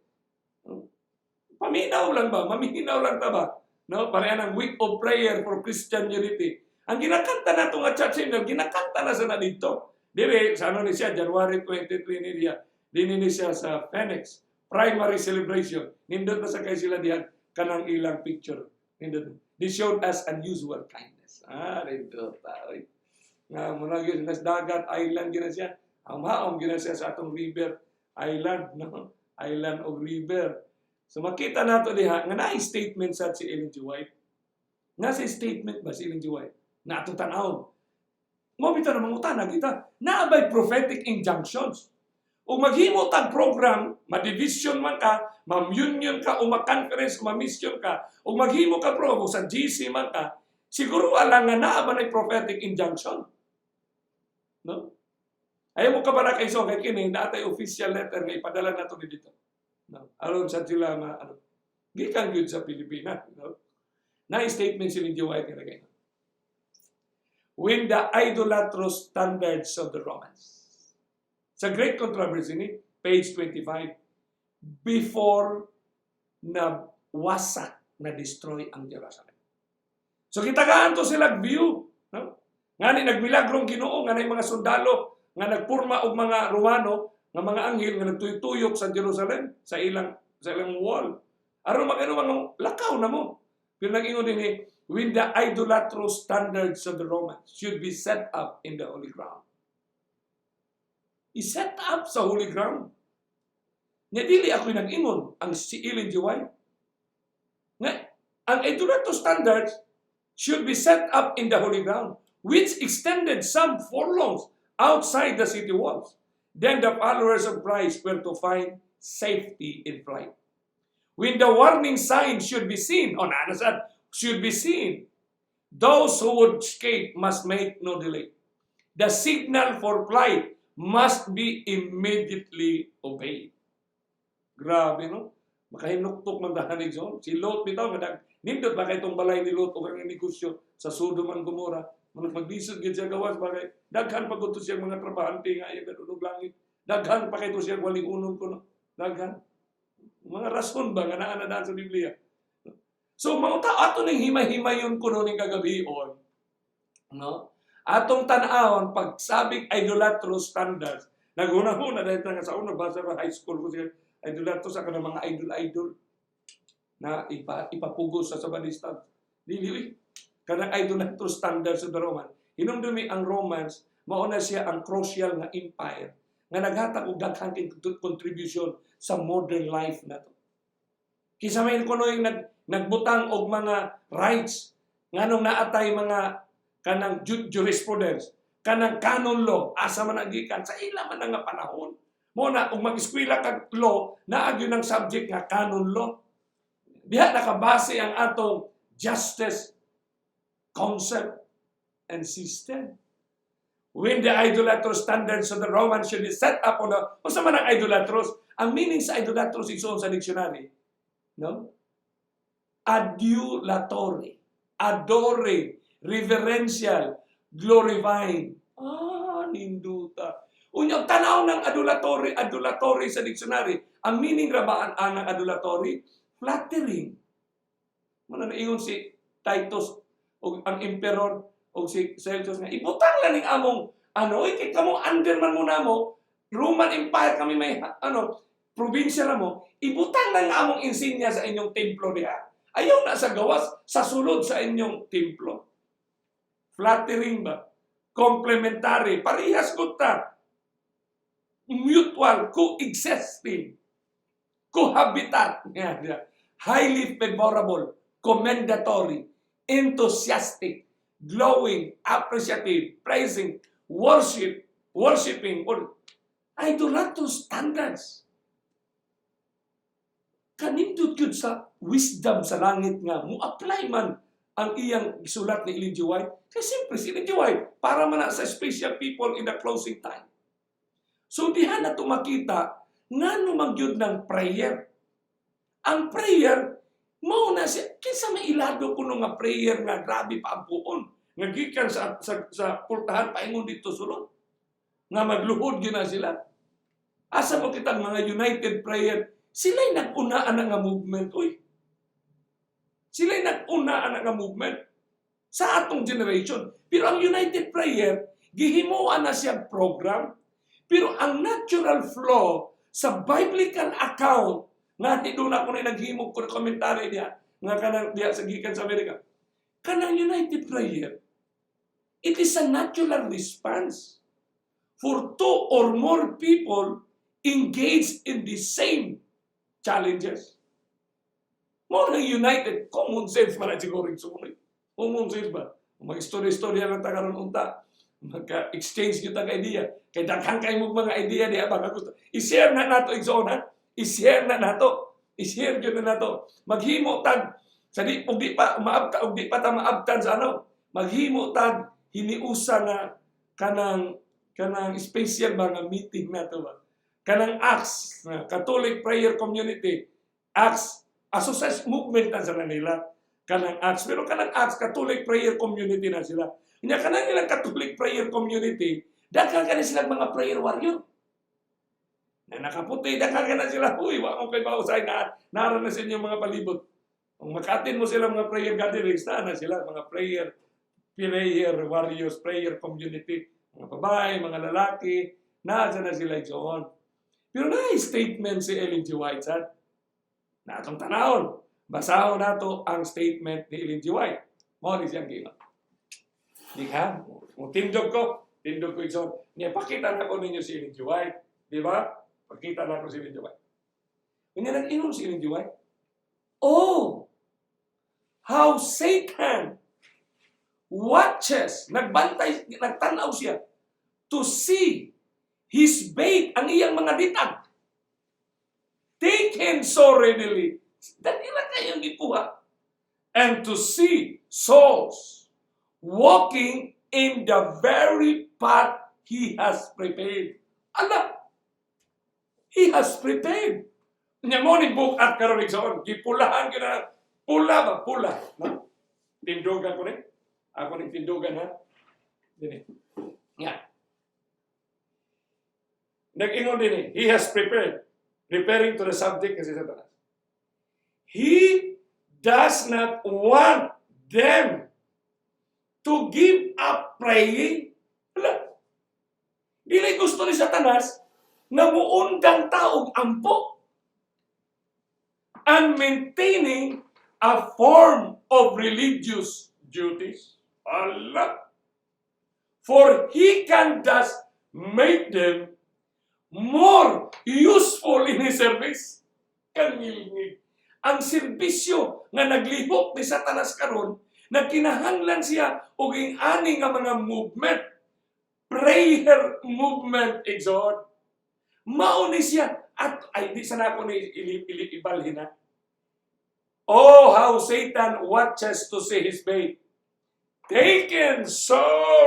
Paminaw lang ba? Maminaw lang ta ba? No? Pareha ng Week of Prayer for Christian Unity. Ang ginakanta na itong church hymnal, ginakanta na sa na dito. Dili, sa ano ni siya, January 23 ni siya. Dini ni siya sa Phoenix. Primary celebration. Nindot na sa kay sila diyan kanang ilang picture. Nindot. They showed us unusual kindness. Ah, nindot. Ay. Nga, muna yun, nas dagat, island gina siya. Ang maong gina siya sa atong river island, no? Island of river. So makita nato diha nga naay statement sa si Ellen G. White. Nga sa statement ba si Ellen G. White? Na atong tan-awon. Mo bitaw na mangutana kita. Naa bay prophetic injunctions? Ug maghimo tag program, ma-division man ka, ma-union ka, o ma-conference, o ma-mission ka, ug maghimo ka program, sa GC man ka, siguro alang nga naa ba na prophetic injunction? No? Ayaw mo ka ba na kay so kay kini naa tay official letter nga ipadala nato ni dito. No? Aron sa sila ma ano. Gikan gyud sa Pilipinas, no? Na statement si Ellen G. White nga nagay. When the idolatrous standards of the Romans. Sa Great Controversy ni, page 25, before na wasak, na destroy ang Jerusalem. So kita to sila view. No? Ngani nagmilagrong Ginoo nga mga sundalo nga nagpurma og mga Romano nga mga anghel nga nagtuyok sa Jerusalem sa ilang wall. Aron magano mga lakaw na mo. Pero nag-ingon din eh, when the idolatrous standards of the Romans should be set up in the holy ground. I-set up sa holy ground. Nga dili ako nag-ingon ang si Ellen G. White. Nga, ang idolatrous standards should be set up in the holy ground, which extended some furlongs outside the city walls. Then the followers of Christ were to find safety in flight. When the warning sign should be seen, on ano sad, should be seen, those who would escape must make no delay. The signal for flight must be immediately obeyed. Grabe, no? Makahinuktok man dahan ni John. Si Lot bitaw, nga nindot ba kay itong balay ni Lot o ang negosyo sa Sodom and Gomorrah. Manag maglisod gid siya gawas ba kay daghan pa gud to siya mga trabahante nga iya gadulog langit. Daghan pa kay to siya wali-unon ko, no. Daghan. Mga rason ba nga naa na daan sa Biblia. So mga tao ato ning himay-himayon kuno ning kagabion. No? Atong tan-awon pag sabing idolatrous standards. Naghuna-huna dahil nga sa una basa ra high school ko siya idolatrous sa kanang mga idol-idol na ipapugos sa Sabanista. Dili uy. Kanang idolatrous standards of the Roman. Hinumdumi ang Romans, mao na siya ang crucial nga empire nga naghatag og daghang contribution sa modern life nato. Kinsa may kuno yung nagbutang og mga rights nganong naatay mga kanang jurisprudence, kanang canon law, asa man ang gikan sa ila man nga panahon. Mo na ug mag-eskwela kag law, naa gyud ang subject nga canon law. Diha nakabase ang atong justice concept and system. When the idolatrous standards of the Romans should be set up on the... Unsa man ang idolatrous? Ang meaning sa idolatrous, igsoon, sa dictionary, no? Adulatory, adoring, reverential, glorifying. Ah, ninduta. Unya, tanaw ng adulatory, adulatory sa dictionary. Ang meaning ra ba ang adulatory? Flattering. Mao na naingon si Titus o ang emperor o si Celsus nga ibutang lang ning among ano, kay kamo under man mo namo, Roman Empire kami, may ano probinsya ra mo, ibutang lang ang among insignia sa inyong templo diha. Ayaw na sa gawas, sa sulod sa inyong templo. Flattering ba? Complementary, parehas gud ta. Mutual, coexisting, cohabitat. Yeah. Highly favorable, commendatory, enthusiastic, glowing, appreciative, praising, worship, worshiping, or idolatrous standards. Kanindot yun sa wisdom sa langit nga mo-apply man ang iyang gisulat ni Ellen G. White. Kaya siyempre, si Ellen G. White, para man na sa special people in the closing time. So diha na to makita ngano man gyud ng prayer. Ang prayer mao na siya kinsa may ilado kuno nga prayer nga grabe pa ang puon nga gikan sa pultahan paingon dito sulod nga magluhod gyud na sila. Asa mo kitang mga united prayer, sila'y nag-unaan na nga movement, uy. Sila'y nag-unaan na nga movement sa atong generation. Pero ang united prayer, gihimuan na siyang program. Pero ang natural flow sa biblical account, nga di doon ako na naghimog ko commentary niya, nga kanang diya sa gikan sa Amerika. Kanang united prayer, it is a natural response for two or more people engaged in the same challenges. Mao nang united, common sense man na siguro yung sumunod. Common sense ba? Mag-istorya-istorya lang ta karon unta. Magka-exchange kita ka idea. Kay daghan kay mo mga idea diha ba gusto. I-share na nato, igsoon, ha. I-share na nato. I-share gyud na nato. Maghimo tag sa di ug di pa maabta og di pa ta maabtan sa ano. Maghimo tag hiniusa nga kanang special mga meeting nato ba. Kanang ACTS, na Catholic Prayer Community, ACTS, Association Movement na sa nila. Kanang ACTS. Pero kanang ACTS, Catholic Prayer Community na sila. Nya kanang nilang Catholic Prayer Community, daghan ka na silang mga prayer warrior. Na nakaputi, daghan ka na sila. Uy, wa mo kay bausay na naran na sa inyong mga palibot. Kung makatin mo sila mga prayer gatherings, na sila mga prayer warriors, prayer community, mga babae, mga lalaki, nasa na sila igsoon. Pero na statement si Ellen G. White, sad. Na atong tanawon. Basahon nato ang statement ni Ellen G. White. Mao ni siyang giingon. Di ka? Mo tindog ko, igsoon. Niya pakita na ko ninyo si Ellen G. White. Di ba? Pakita na ko si Ellen G. White. Unya nag-ingon si Ellen G. White, "Oh, how Satan watches," nagbantay, nagtanaw siya, "to see his bait," ang iyang mga litag, "taken so readily." Dali lang kayong ikuha. "And to see souls walking in the very path he has prepared." Ala! He has prepared. Nya mo ni book at karon, igsoon, gipulahan gyud na pula ba pula, no? Tindugan ko ni. Ako ning tindugan, ha. Dini. Nga. Nag-ingon din eh, "He has prepared." Referring to the subject kasi Satanas. "He does not want them to give up praying." Wala. Dili gusto ni Satanas nga muundang taog ampo and maintaining a form of religious duties. Allah. "For he can thus make them more useful in his service." Kangilngig. Ang serbisyo nga naglihok ni Satanas karon, nagkinahanglan siya og ani nga mga movement. Prayer movement, igsoon. Mao ni siya at ay di sana ako ni ili, ili, ibalhin na. Oh, how Satan watches to see his bait taken so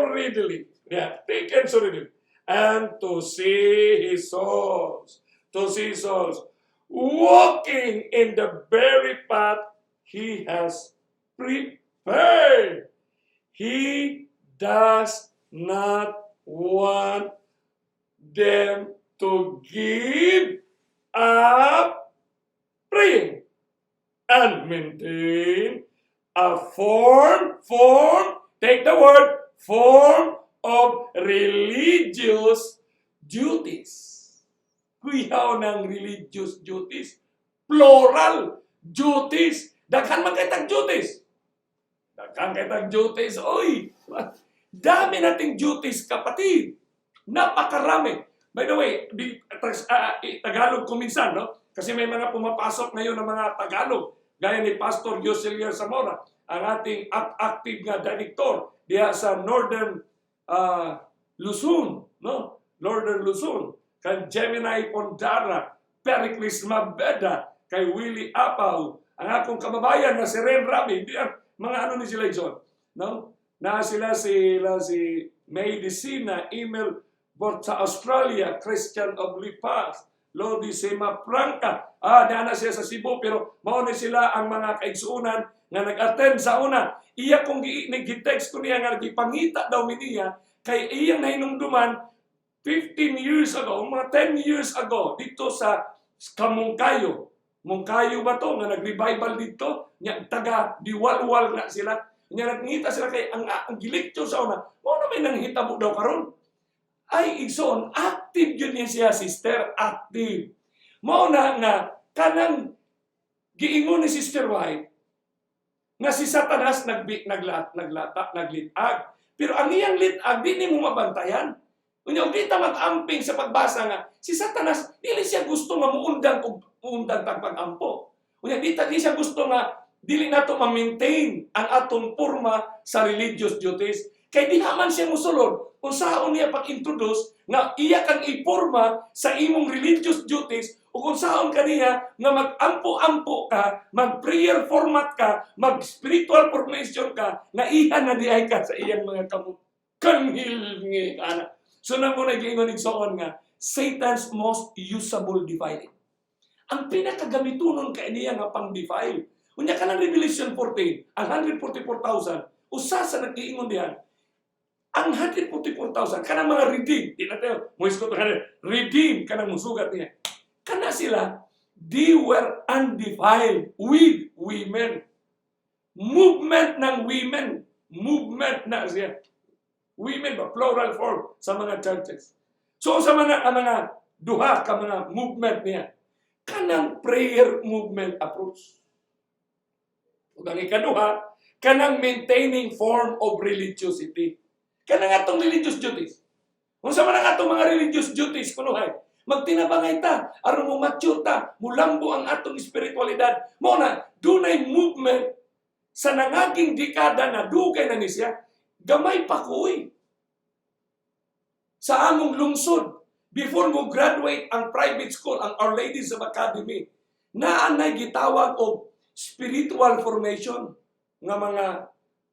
readily. Yeah, taken so readily. And to see his souls, to see souls walking in the very path he has prepared. He does not want them to give up praying and maintain a form, take the word, form of religious duties. Kuyaw ng religious duties. Plural duties. Daghan man kay tag duties. Daghan kay tag duties. Oy, dami nating duties, kapatid. Napakarami. By the way, Tagalog ko minsan, no? Kasi may mga pumapasok ngayon ng mga Tagalog. Gaya ni Pastor Joselier Zamora, ang ating active nga director diha sa Northern Luzon, no? Northern Luzon. Kay Gemini Pondara, Pericles Mabeda, kay Willie Apaw, ang akong kababayan na si Ren Rabi, hindi ang mga ano ni sila John, no? Na sila sila si May Decina, Emil Bort sa Australia, Christian of Lipas, Lodi Sema Franca. Ah, na siya sa Cebu, pero mao ni sila ang mga kaigsuonan nga nag-attend sa una. Iya kong gi-text ko niya nga gipangita daw mi niya kay iyang nahinumduman 15 years ago, mga 10 years ago, dito sa Kamungkayo. Mungkayo ba to nga nag-revival dito? Nya taga diwalwal na sila. Nya nagngita sila kay ang gilecture sa una. Mao na may nanghitabo daw karon. Ay, igsoon, active yun niya siya, sister, active. Mao na nga kanang giingon ni Sister White nga si Satanas naglata, naglitag. Pero ang iyang litag, di nimo mabantayan. Unya, og di ta mag-amping sa pagbasa nga si Satanas dili siya gusto nga muundang og muundang tag pag-ampo. Unya, di siya gusto nga dili nato ma-maintain ang atong porma sa religious duties. Kay diha man siya musulod unsaon niya pag-introduce nga iya kang iporma sa imong religious duties ug unsaon kaniya nga mag-ampo-ampo ka, mag-prayer format ka, mag-spiritual formation ka, nga iha na diay ka sa iyang mga kamot. Kanghilngi ana. So na mo nag-ingon igsoon nga Satan's most usable defiling. Ang pinakagamitunon kay niya nga pang-defile. Unya, kanang Revelation 14, ang 144,000, usa sa nag-iingon dihan, ang 144,000, kanang mga redeem, di na tayo, mo iskot ka redeem, kanang musugat niya. Kana sila, they were undefiled with women. Movement ng women. Movement na siya. Women ba? Plural form sa mga churches. So sa mga ang mga duha ka mga movement niya, kanang prayer movement approach. Ug ang ikaduha, kanang maintaining form of religiosity. Kanang atong religious duties. Unsa man ang atong mga religious duties kunuhay? Magtinabangay ta aron mo mature ta, mulambo ang atong espiritualidad. Mo na dunay movement sa nangaging dekada na dugay na ni siya, gamay pa koy. Sa among lungsod, before mo graduate ang private school, ang Our Ladies of Academy, naa nay gitawag og spiritual formation nga mga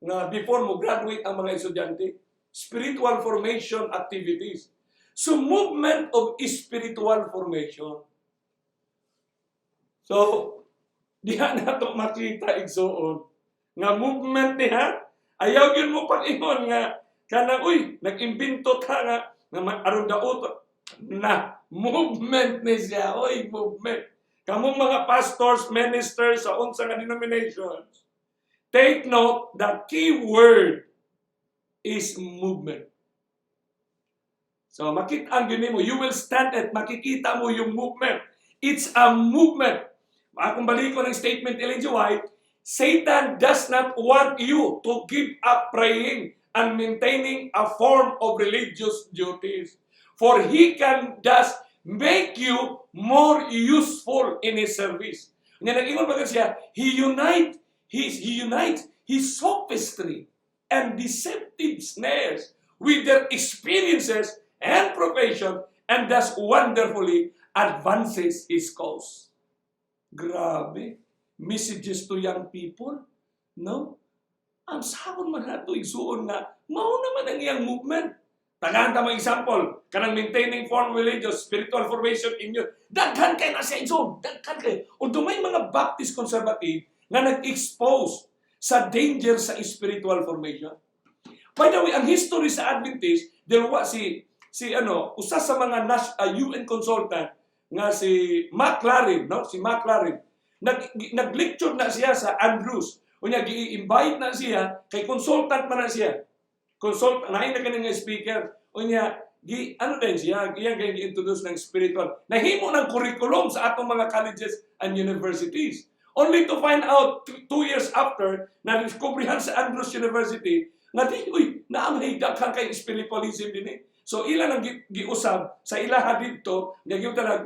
nga before mo graduate ang mga estudyante, spiritual formation activities. So movement of spiritual formation. So diha na to makita, igsoon, nga movement niya. Ayaw gyud mo pag-ingon nga kanang, uy, nag-imbento ta nga aron daot na movement ni siya, oy, movement. Kamong mga pastors, ministers sa unsa nga denominations, take note, the key word is movement. So makita ang yun mo, you will stand at makikita mo yung movement. It's a movement. Akong balikon ang statement Ellen G. White, "Satan does not want you to give up praying and maintaining a form of religious duties. For he can thus make you more useful in his service." Nga nag-ingon pa siya, he unites his sophistry and deceptive snares with their experiences and profession and thus wonderfully advances his cause. Grabe. Messages to Young People, no? Ang sabon man nato, igsuon, nga mao naman ang iyang movement. Tagaan ta mga example, kanang Maintaining Form Religious Spiritual Formation in Youth. Daghan kay na siya, igsoon, daghan kay. O dunay mga Baptist conservative nga nag-expose sa danger sa spiritual formation. By the way, ang history sa Adventist, dalawa si si ano, usa sa mga UN consultant nga si McLaren, no? Si McLaren. Nag-lecture na siya sa Andrews. Unya gi-invite na siya kay consultant man na siya. Consult naay na kaning nga speaker. Unya gi ano din siya, iyang kay gi-introduce ng spiritual. Nahimo ng curriculum sa atong mga colleges and universities. Only to find out 2 years after na diskubrihan sa Andrews University nga di uy naa may daghan kay spiritualism din eh. So ila nang giusab sa ilaha didto nga gyud nag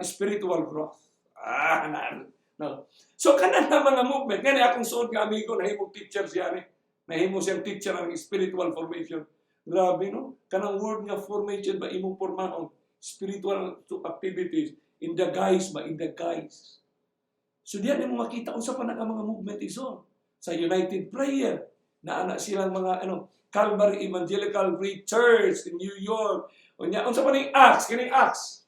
spiritual growth. Ah, na, no. So kanan na mga movement ngani akong suod nga amigo, nahimong teacher siya ni. Nahimo siyang teacher ng spiritual formation. Grabe, no? Kanang word nga formation ba, imong pormaon spiritual to activities in the guise ba, in the guise. So diyan mo makita unsa pa na ang mga movement iso. Sa United Prayer, na ana silang mga ano, Calvary Evangelical Free Church in New York. Unya unsa pa ning Acts, kining Acts.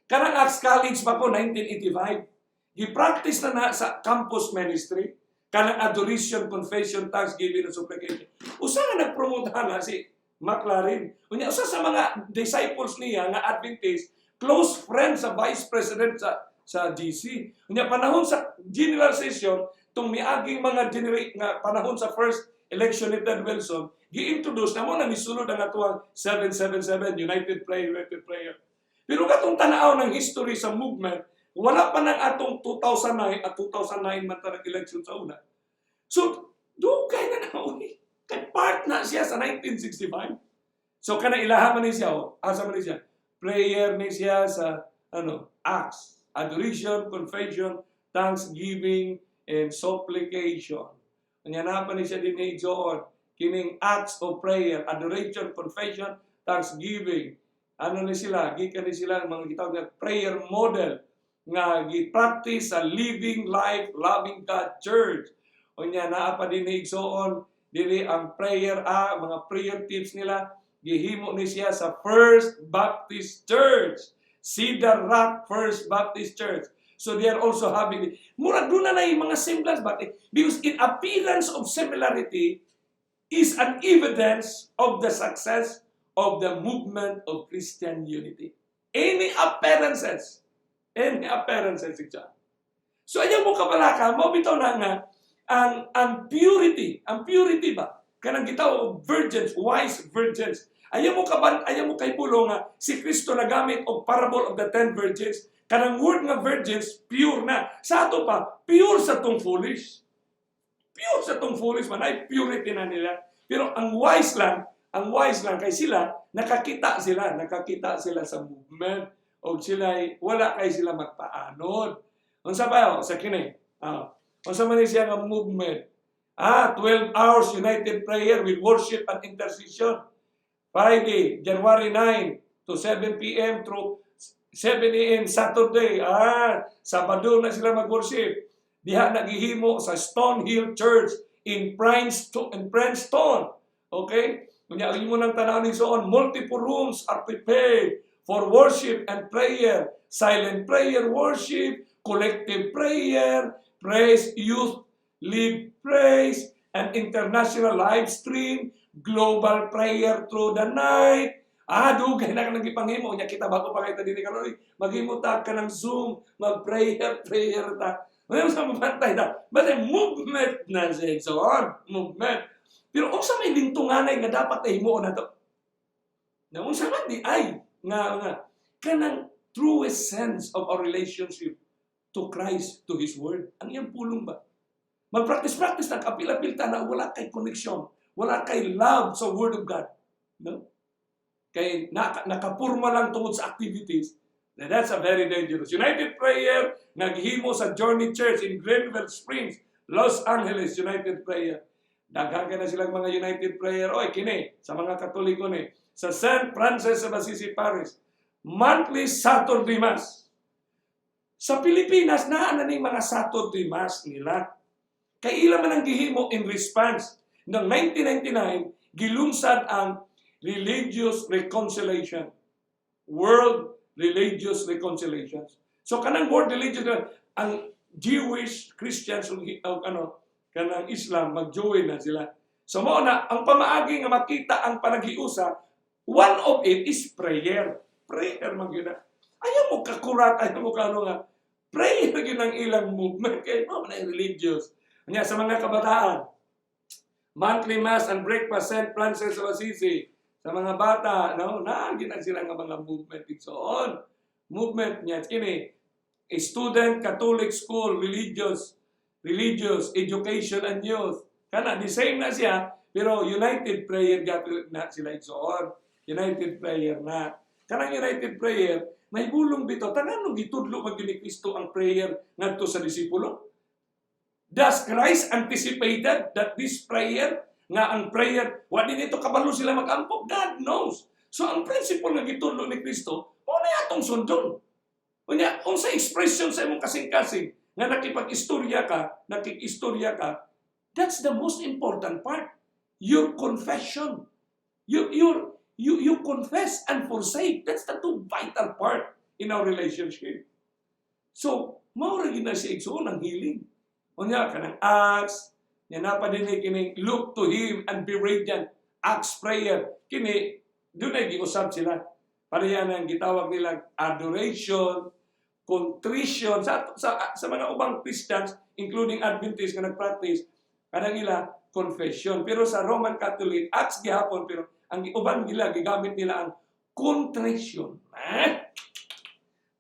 Kanang Acts, college pa ko 1985. Gi-practice na na sa campus ministry kanang adoration, confession, thanksgiving, and supplication. Usa nga nag-promote na si McLaren. Unya usa sa mga disciples niya nga Adventist, close friend sa vice president sa GC. Unya panahon sa general session, tung miaging mga generate nga panahon sa first election ni Ted Wilson, gi-introduce na mo na misulod ang atuang 777 United Prayer, United Prayer. Pero katong tanaw ng history sa movement, wala pa nang atong 2009 at 2009 man ta nag-election sa una. So, dugay na na, uy. Kay part na siya sa 1965. So, kana ilaha man ni siya, oh. Asa man ni siya? Prayer ni siya sa, ano, Acts. Adoration, confession, thanksgiving, and supplication. Kanya na pa ni siya din ni John, kining acts of prayer, adoration, confession, thanksgiving. Ano ni sila? Gikan ni sila ang mga gitawag nga prayer model nga gi-practice sa Living Life Loving God Church. Unya naa pa din ni igsoon diri ang prayer, mga prayer tips nila, gihimo ni siya sa First Baptist Church. Cedar Rock First Baptist Church. So they are also having, murag doon na yung mga semblance, but because in appearance of similarity is an evidence of the success of the movement of Christian unity. Any appearances siya. So ayaw mo kabalaka, mo bitaw na nga ang purity ba? Kanang gitaw virgins, wise virgins. Ayaw mo kaban, ayaw mo kay bulo nga si Kristo nagamit og parable of the 10 virgins. Kanang word nga virgins, pure na. Sa ato pa, pure sa tong foolish. Pure sa tong foolish man ay purity na nila. Pero ang wise lang kay sila, nakakita sila sa movement. O sila ay, wala kay sila magpaanod. Unsa pa, oh, sa kini? Ah, unsa man ni siya nga movement? Ah, 12 hours united prayer with worship and intercession. Friday, January 9 to 7 p.m. through 7 a.m. Saturday. Ah, Sabado na sila mag-worship. Diha nagihimo sa Stonehill Church in Princeton. Okay? Kunya ang imo nang tanaw ni soon, multiple rooms are prepared for worship and prayer, silent prayer worship, collective prayer, praise youth, lead praise, and international live stream, global prayer through the night. Ah, dugay na ka nang gipanghimo. Nya kita bago pa kay ta dinhi karon. Maghimo ta ka ng Zoom, mag-prayer, prayer ta. Ngayon sa mabantay ta. Basta movement na siya. So on, movement. Pero unsa may lintunganay nga dapat ay himuon nato? Na unsa man di ay nga kanang truest sense of our relationship to Christ, to His Word. Ang iyang pulong ba? Mag-practice-practice na kapila-pil ta na wala kay connection, wala kay love sa Word of God. No? Kay nakapurma lang tungod sa activities. Now, that's a very dangerous. United Prayer, naghimo sa Journey Church in Greenville Springs, Los Angeles, United Prayer. Daghan na silang mga United Prayer. Oy, kini, sa mga Katoliko ni. Sa St. Francis of Assisi Parish, monthly Saturday Mass. Sa Pilipinas, naa na ning mga Saturday Mass nila. Kay ila man ang gihimo in response. Noong 1999, gilunsad ang Religious Reconciliation. World Religious Reconciliation. So kanang World Religious, ang Jewish, Christians ug ano, kanang Islam, mag-join na sila. So mao na ang pamaagi nga makita ang panaghiusa, one of it is prayer. Prayer man gyud na. Ayaw mo kakurat, ayaw mo ka ano nga. Prayer gyud ang ilang movement kay mao man ang religious. Nya sa mga kabataan, monthly Mass and breakfast, St. Francis of Assisi, sa mga bata, no, naa gyud na sila nga mga movement and so on. Movement niya kini a student Catholic school religious education and youth. Kana the same na siya, pero united prayer gyapon na sila igsoon. United prayer na. Kanang united prayer, may bulong bitaw. Tanan nung gitudlo man gyud ni Kristo ang prayer ngadto sa disipulo. Does Christ anticipated that this prayer, nga ang prayer, wa din ito kabalo sila mag-ampo? God knows. So ang principle nga gitudlo ni Kristo, mao na atong sundon. Unya, unsa expression sa imong kasing-kasing nga nakipag-istorya ka, that's the most important part. Your confession. You confess and forsake. That's the two vital part in our relationship. So, mao ra gyud na siya, igsoon, ang healing. Unya, kanang Acts, nya napa din kining "Look to Him and be radiant." Acts prayer. Kini, dunay giusab sila. Pareha na ang gitawag nila adoration, contrition sa mga ubang Christians, including Adventists nga nag-practice kanang ila confession. Pero sa Roman Catholic, Acts gihapon, pero ang uban nila gigamit nila ang contrition. Eh?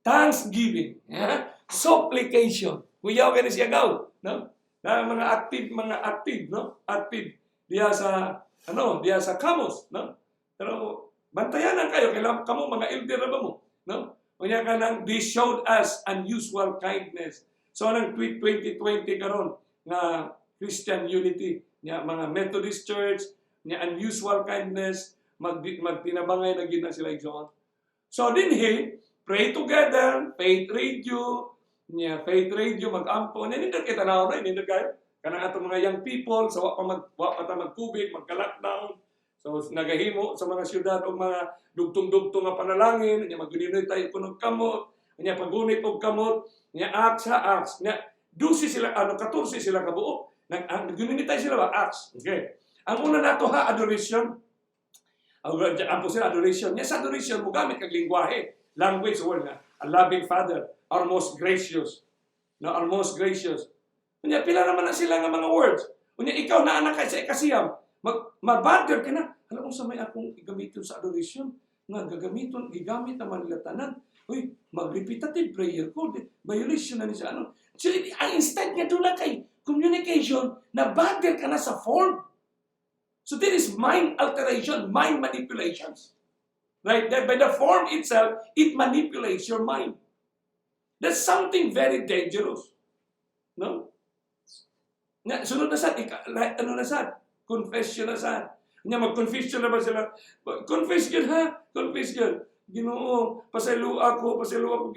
Thanksgiving, eh? Supplication. Kuyaw kani siya gaw, no? Na mga active, no? Active diya sa ano, diya sa Kamos, no? Pero bantayanan kayo kay kamo mga elder na ba mo, no? Unya kanang "They showed us unusual kindness." So anang tweet 2020 karon nga Christian unity nya mga Methodist Church nya unusual kindness, magtinabangay na gid na sila, igsoon. So dinhi, pray together, Faith Radio, nya Faith Radio magampo. Nindot kay tanaw na, nindot kayo. Kanang atong mga young people sa wa pa ta mag-COVID, magka-lockdown. So nagahimo sa mga syudad og mga dugtong-dugtong nga panalangin, nya magguninoy tayo kunog kamot, nya paggunit og kamot, nya Acts ha, Acts. Nya 12 sila, ano, 14 sila kabuo. Nagguninoy tayo sila ba Acts. Okay. Ang una nato ha, adoration. Ang ampo sila adoration. Nya sa adoration mo gamit kag lingwahe, language word nga "A loving Father, our most gracious." No, "our most gracious." Unya pila naman na sila nga mga words. Unya ikaw na anak kay sa ikasiyam, mabother ka na. Alam mo sa may akong gamiton sa adoration nga gagamiton, gigamit naman nila tanan. Uy, mag-repetitive prayer ko, violation na ni sa ano. So, ang instead nga doon na kay communication, na bother ka na sa form. So there is mind alteration, mind manipulations. Right? That by the form itself, it manipulates your mind. That's something very dangerous. No? Nga, sunod na sad, ano na sad? Confession na sad. Nya mag-confession na ba sila? Confession ha? Confession. "Ginoo, pasaylo ako,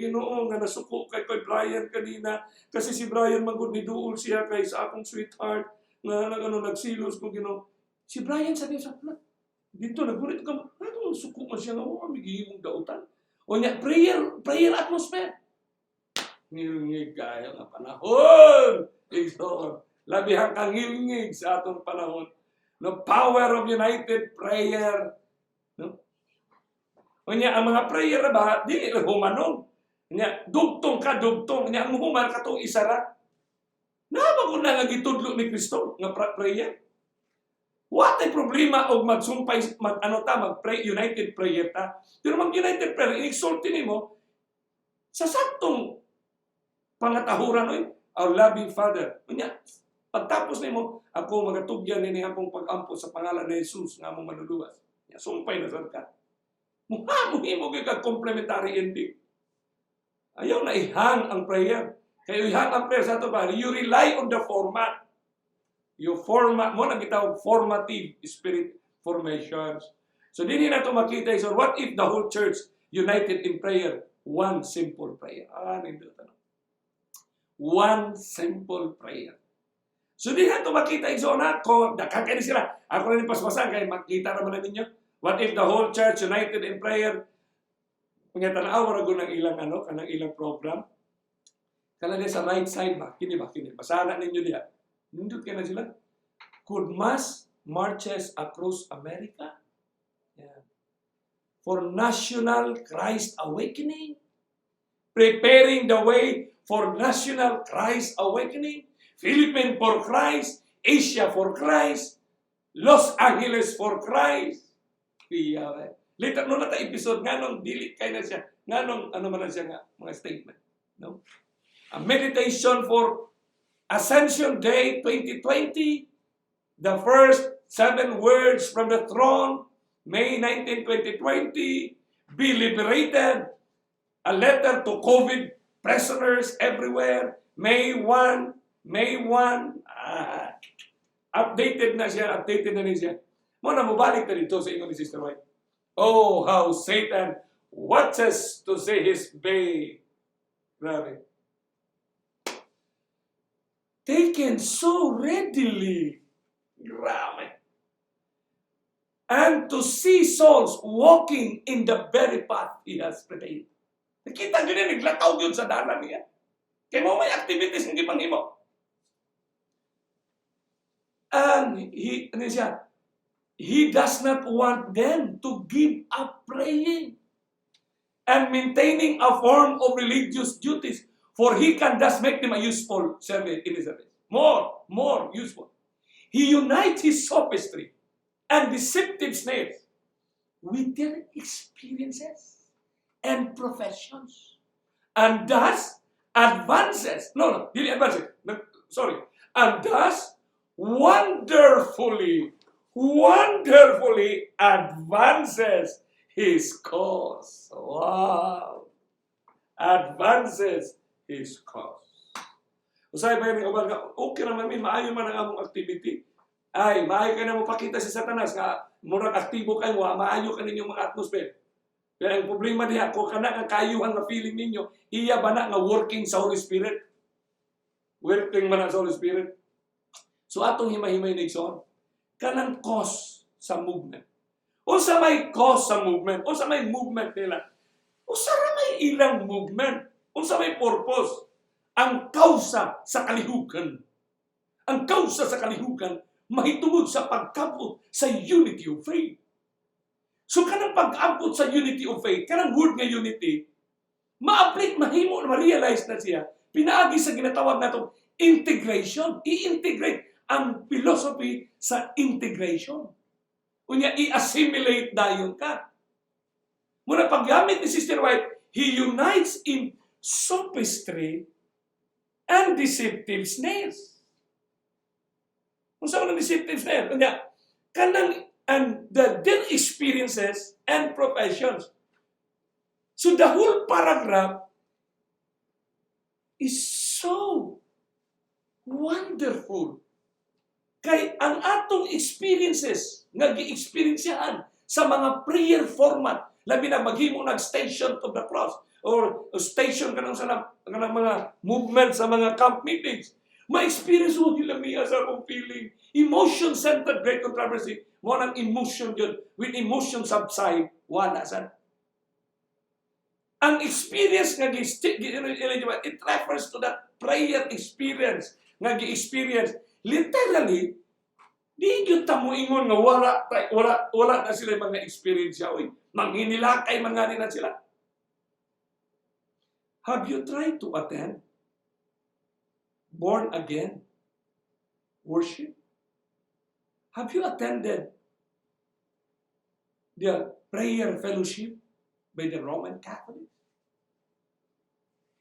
Ginoo, nga nasuko kay Brian kanina kasi si Brian magud ni duol siya kay sa akong sweetheart nga nag ano, nagsilos ko, Ginoo." Si Brian sa sa dito naggunit ka, ano, suko man siya nga wa kami gihimong dautan. O nya prayer prayer atmosphere. Ngilngig kayo nga panahon. Igsoon. Labihang kangilngig sa atong panahon. No, power of united prayer. No? Unya ang mga prayer na ba dili lang humanon. Unya dugtong ka dugtong, unya ang human katong isa ra. Naa ba ko na nga gitudlo ni Kristo nga prayer? What ay problema og magsumpay, mag ano ta, mag pray united prayer ta? Pero mag united prayer, i-exalti nimo sa saktong pangatahuran, oy, "Our loving Father." Unya pagtapos nimo, "Ako magatugyan nini akong pag-ampo sa pangalan ni Jesus nga among manluluwas." Nya sumpay na sad ka. Muha mo himo gyud kag complementary ending. Ayaw na ihang ang prayer. Kay ihang ang prayer sa ato ba, you rely on the format. You format mo na gitawag formative spirit formations. So dinhi na to makita, so what if the whole church united in prayer, one simple prayer? Ah, nindot ano. One simple prayer. So di na ito makita, igsoon ha, kung daghan kay ni sila. Ako na ni paspasan kay makita naman na ninyo. What if the whole church united in prayer? Nga tanaw ra ng ilang ano, kanang ilang program. Kana sa right side ba, kini ba, kini. Basahan na ninyo diha. Nindot kay na sila. Could mass marches across America? Yeah. For national Christ awakening? Preparing the way for national Christ awakening? Philippines for Christ, Asia for Christ, Los Angeles for Christ. Iya, eh. Later no na ta episode nganong dili kay na siya, nganong ano man na siya nga mga statement, no? A meditation for Ascension Day 2020, the first seven words from the throne, May 19, 2020, be liberated, a letter to COVID prisoners everywhere, May 1, May 1, ah, updated na siya, updated na ni siya. Mo na mobalik na dito sa ingon ni Sister White. Oh, how Satan watches to see his bay. Grabe. Taken so readily. Grabe. And to see souls walking in the very path he has prepared. Nakita yun niya, naglakaw yun sa dalan niya. Kaya mo may activities hindi panghimo. And he, ano siya, he does not want them to give up praying and maintaining a form of religious duties, for he can thus make them a useful service in his service. More, more useful. He unites his sophistry and deceptive snares with their experiences and professions and thus advances, no, dili advances, no, sorry, and thus wonderfully, wonderfully advances his cause. Wow! Advances his cause. Usay ba yung uban nga, okay naman mi, maayo man ang among activity. Ay, maayo ka na mo pakita si Satanas nga murag aktibo kayo, wa maayo ka ninyong mga atmosphere. Pero ang problema diha, kung kana nga kayuhan nga feeling ninyo, iya ba na nga working sa Holy Spirit? Working man na sa Holy Spirit? So atong himay-himay ni igsoon, kanang cause sa movement. Unsa may cause sa movement? Unsa may movement nila? Unsa ra may ilang movement? Unsa may purpose? Ang kausa sa kalihukan. Ang kausa sa kalihukan mahitungod sa pagkabot sa unity of faith. So kanang pag-abot sa unity of faith, kanang word nga unity, ma-apply, mahimo, ma-realize na siya, pinaagi sa ginatawag natong integration. I-integrate ang philosophy sa integration. Unya, i-assimilate dayon ka. Muna paggamit ni Sister White, he unites in sophistry and deceptive snares. Kung saan ang deceptive snare? Unya, kanang and their experiences and professions. So the whole paragraph is so wonderful. Kay ang atong experiences nga gi-experiencehan sa mga prayer format, labi na maghimo nag Station of the Cross or station kanang sa kanang mga movement sa mga camp meetings, ma-experience mo nila sa akong feeling. Emotion-centered Great Controversy. Mo nang emotion yun. With emotion subside, wala sad. Ang experience nga gi it refers to that prayer experience nga gi-experience. Literally, di gyud ta moingon nga wala na sila mga experience. Uy, manghinilakay man nga na sila. Have you tried to attend born again worship? Have you attended the prayer fellowship by the Roman Catholics?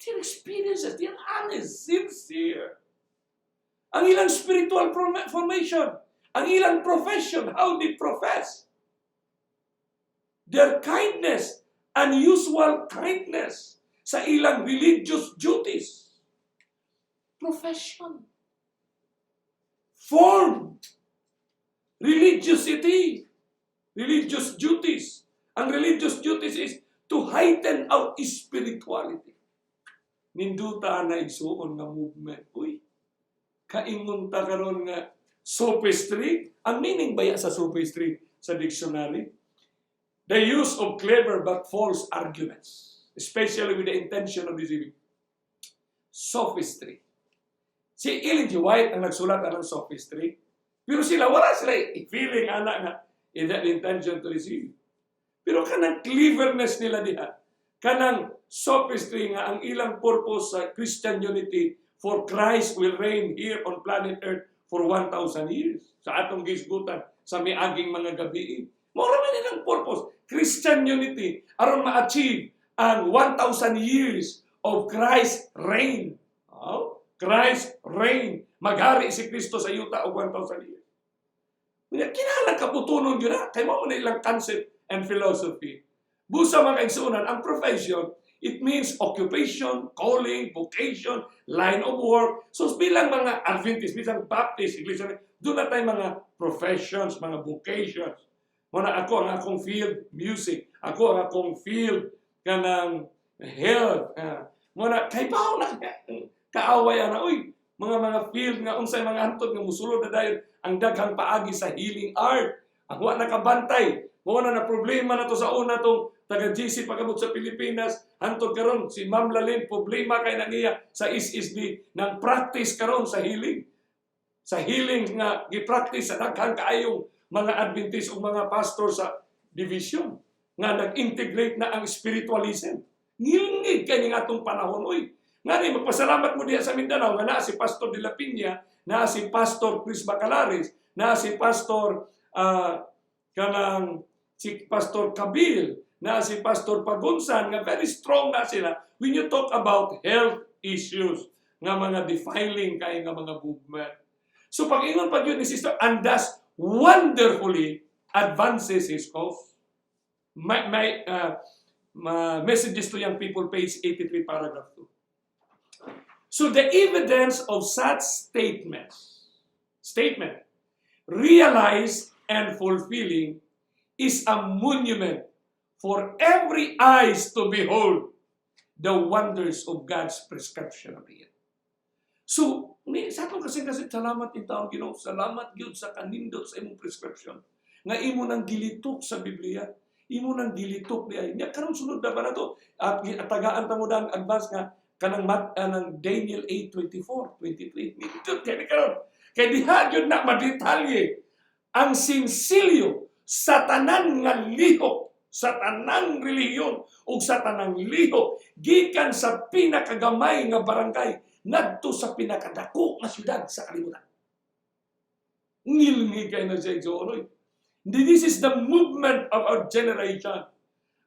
Their experiences, they're honest, sincere. Ang ilang spiritual formation, ang ilang profession, how they profess. Their kindness, unusual kindness sa ilang religious duties. Profession. Form. Religiosity. Religious duties. Ang religious duties is to heighten our spirituality. Ninduta na, igsuon, nga movement. Uy, kaingon ta karon nga sophistry. Ang meaning baya sa sophistry sa dictionary? The use of clever but false arguments, especially with the intention of deceiving. Sophistry. Si Ellen G. White ang nagsulat ng sophistry. Pero sila, wala sila feeling ana nga in that intention to deceive. Pero kanang cleverness nila diha, kanang sophistry nga ang ilang purpose sa Christian unity, for Christ will reign here on planet Earth for 1,000 years. Sa atong gisgutan sa miaging mga gabi. Mao man ilang purpose. Christian unity aron ma-achieve ang 1,000 years of Christ reign. Oh, Christ reign. Maghari si Kristo sa yuta og 1,000 years. Unya, kinahanglan kabutonon gyud na kay mao man ilang concept and philosophy. Busa, mga kaigsuonan, ang profession, it means occupation, calling, vocation, line of work. So bilang mga Adventist, bilang Baptist, Iglesia, duna tay mga professions, mga vocations. Muna ako, ang akong field, music. Ako, ang akong field, kanang health. Muna, kay bawo na kaaway ana, uy, mga field nga unsay mga hantod nga musulod na dayon ang daghang paagi sa healing art. Ang wa nakabantay, mao na na problema na to sa una tong taga GC pagabot sa Pilipinas, hantod karon si Ma'am Lalin, problema kay na niya sa SSD ng practice karon sa healing. Sa healing nga gi-practice sa daghang kaayong mga Adventist o mga pastor sa division nga nag-integrate na ang spiritualism. Ngilngig kay ning atong panahon, oy. Ngani magpasalamat mo diha sa Mindanao nga naa si Pastor De La Peña, naa si Pastor Chris Bacalares, naa si Pastor kanang si Pastor Kabil, naa si Pastor Pagunsan nga very strong na sila when you talk about health issues nga mga defiling kay nga mga movement. So pag-ingon pa gyud ni Sister, and thus wonderfully advances his cause. My Messages to Young People, page 83, paragraph 2. So the evidence of such statement, realized and fulfilling, is a monument for every eyes to behold the wonders of God's prescription of it. So, ni sa atong kasi salamat in taon Ginoo, salamat gyud sa kanindot sa imong prescription. Nga imo nang gilitok sa Biblia, imo nang gilitok di ay. Nya karon sunod na ba na to? At tagaan ta mo dang advance nga kanang mat anang Daniel 8:24, 23. Nindot kay ni karon. Kay diha gyud na madetalye ang sinsilyo sa tanan nga lihok, sa tanang relihiyon ug sa tanang lihok gikan sa pinakagamay nga barangay ngadto sa pinakadako nga syudad sa kalibutan. Ngilngi kay na siya, igsuon. This is the movement of our generation.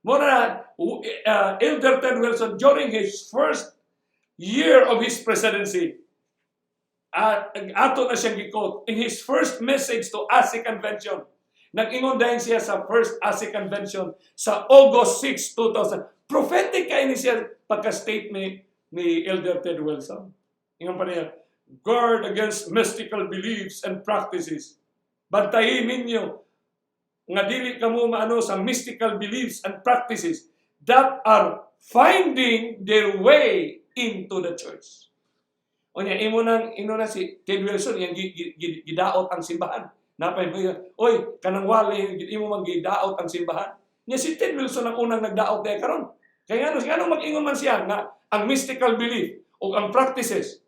Mao na, Elder Ted Wilson, during his first year of his presidency, at ato na siyang gi-quote in his first message to ASI Convention. Nag-ingon dahil siya sa first ASI Convention sa August 6, 2000. Prophetic kay ni siya pagka-state ni Elder Ted Wilson. Ingon pa niya, "Guard against mystical beliefs and practices." Bantayin ninyo nga dili kamo maano sa mystical beliefs and practices that are finding their way into the church. Unya imo nang ino na si Ted Wilson yang gidaot ang simbahan. Napay mo, "Oy, kanang wali imo man gidaot ang simbahan." Nya si Ted Wilson ang unang nagdaot diay karon. Kay ngano mag-ingon man siya nga ang mystical belief o ang practices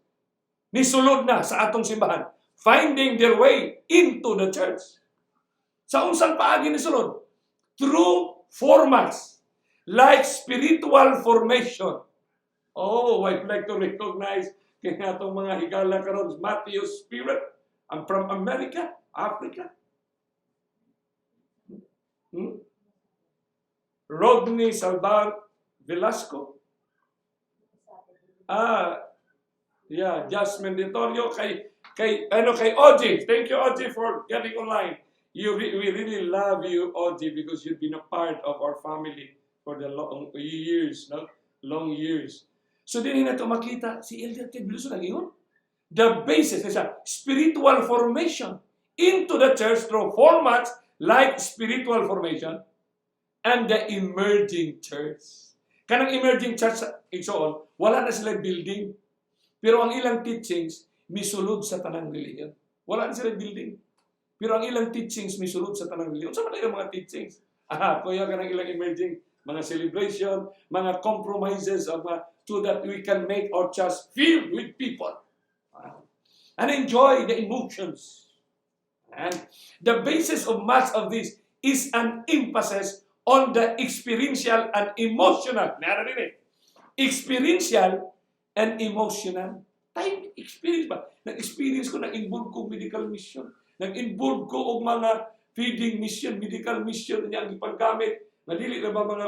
nisulod na sa atong simbahan, finding their way into the church. Sa unsang paagi ni sulod? Through formats like spiritual formation. Oh, I'd like to recognize kay atong mga higala karon, Matthew Spirit. I'm from America, Africa. Rodney Salvar Velasco. Ah, yeah, Jasmine Ditorio kay ano kay Oji. Thank you, Oji, for getting online. We really love you, Oji, because you've been a part of our family for the long years, no? Long years. So din na ito makita si Elder Ted Wilson nag-ingon. The basis is a spiritual formation into the church through formats like spiritual formation and the emerging church. Kanang emerging church, igsoon, wala na sila building. Pero ang ilang teachings, misulod sa tanang relihiyon. Wala na sila building. Pero ang ilang teachings, misulod sa tanang relihiyon. Unsa man ilang mga teachings? Ah, kuya, kanang ilang emerging, mga celebration, mga compromises, of, so that we can make our church filled with people. Ah, and enjoy the emotions. And the basis of much of this is an emphasis on the experiential and emotional. Nara din eh. Experiential and emotional. Time experience ba? Nag-experience ko, nag-involve ko medical mission. Nag-involve ko og mga feeding mission, medical mission niya ang ipaggamit. Nga dili na ba mga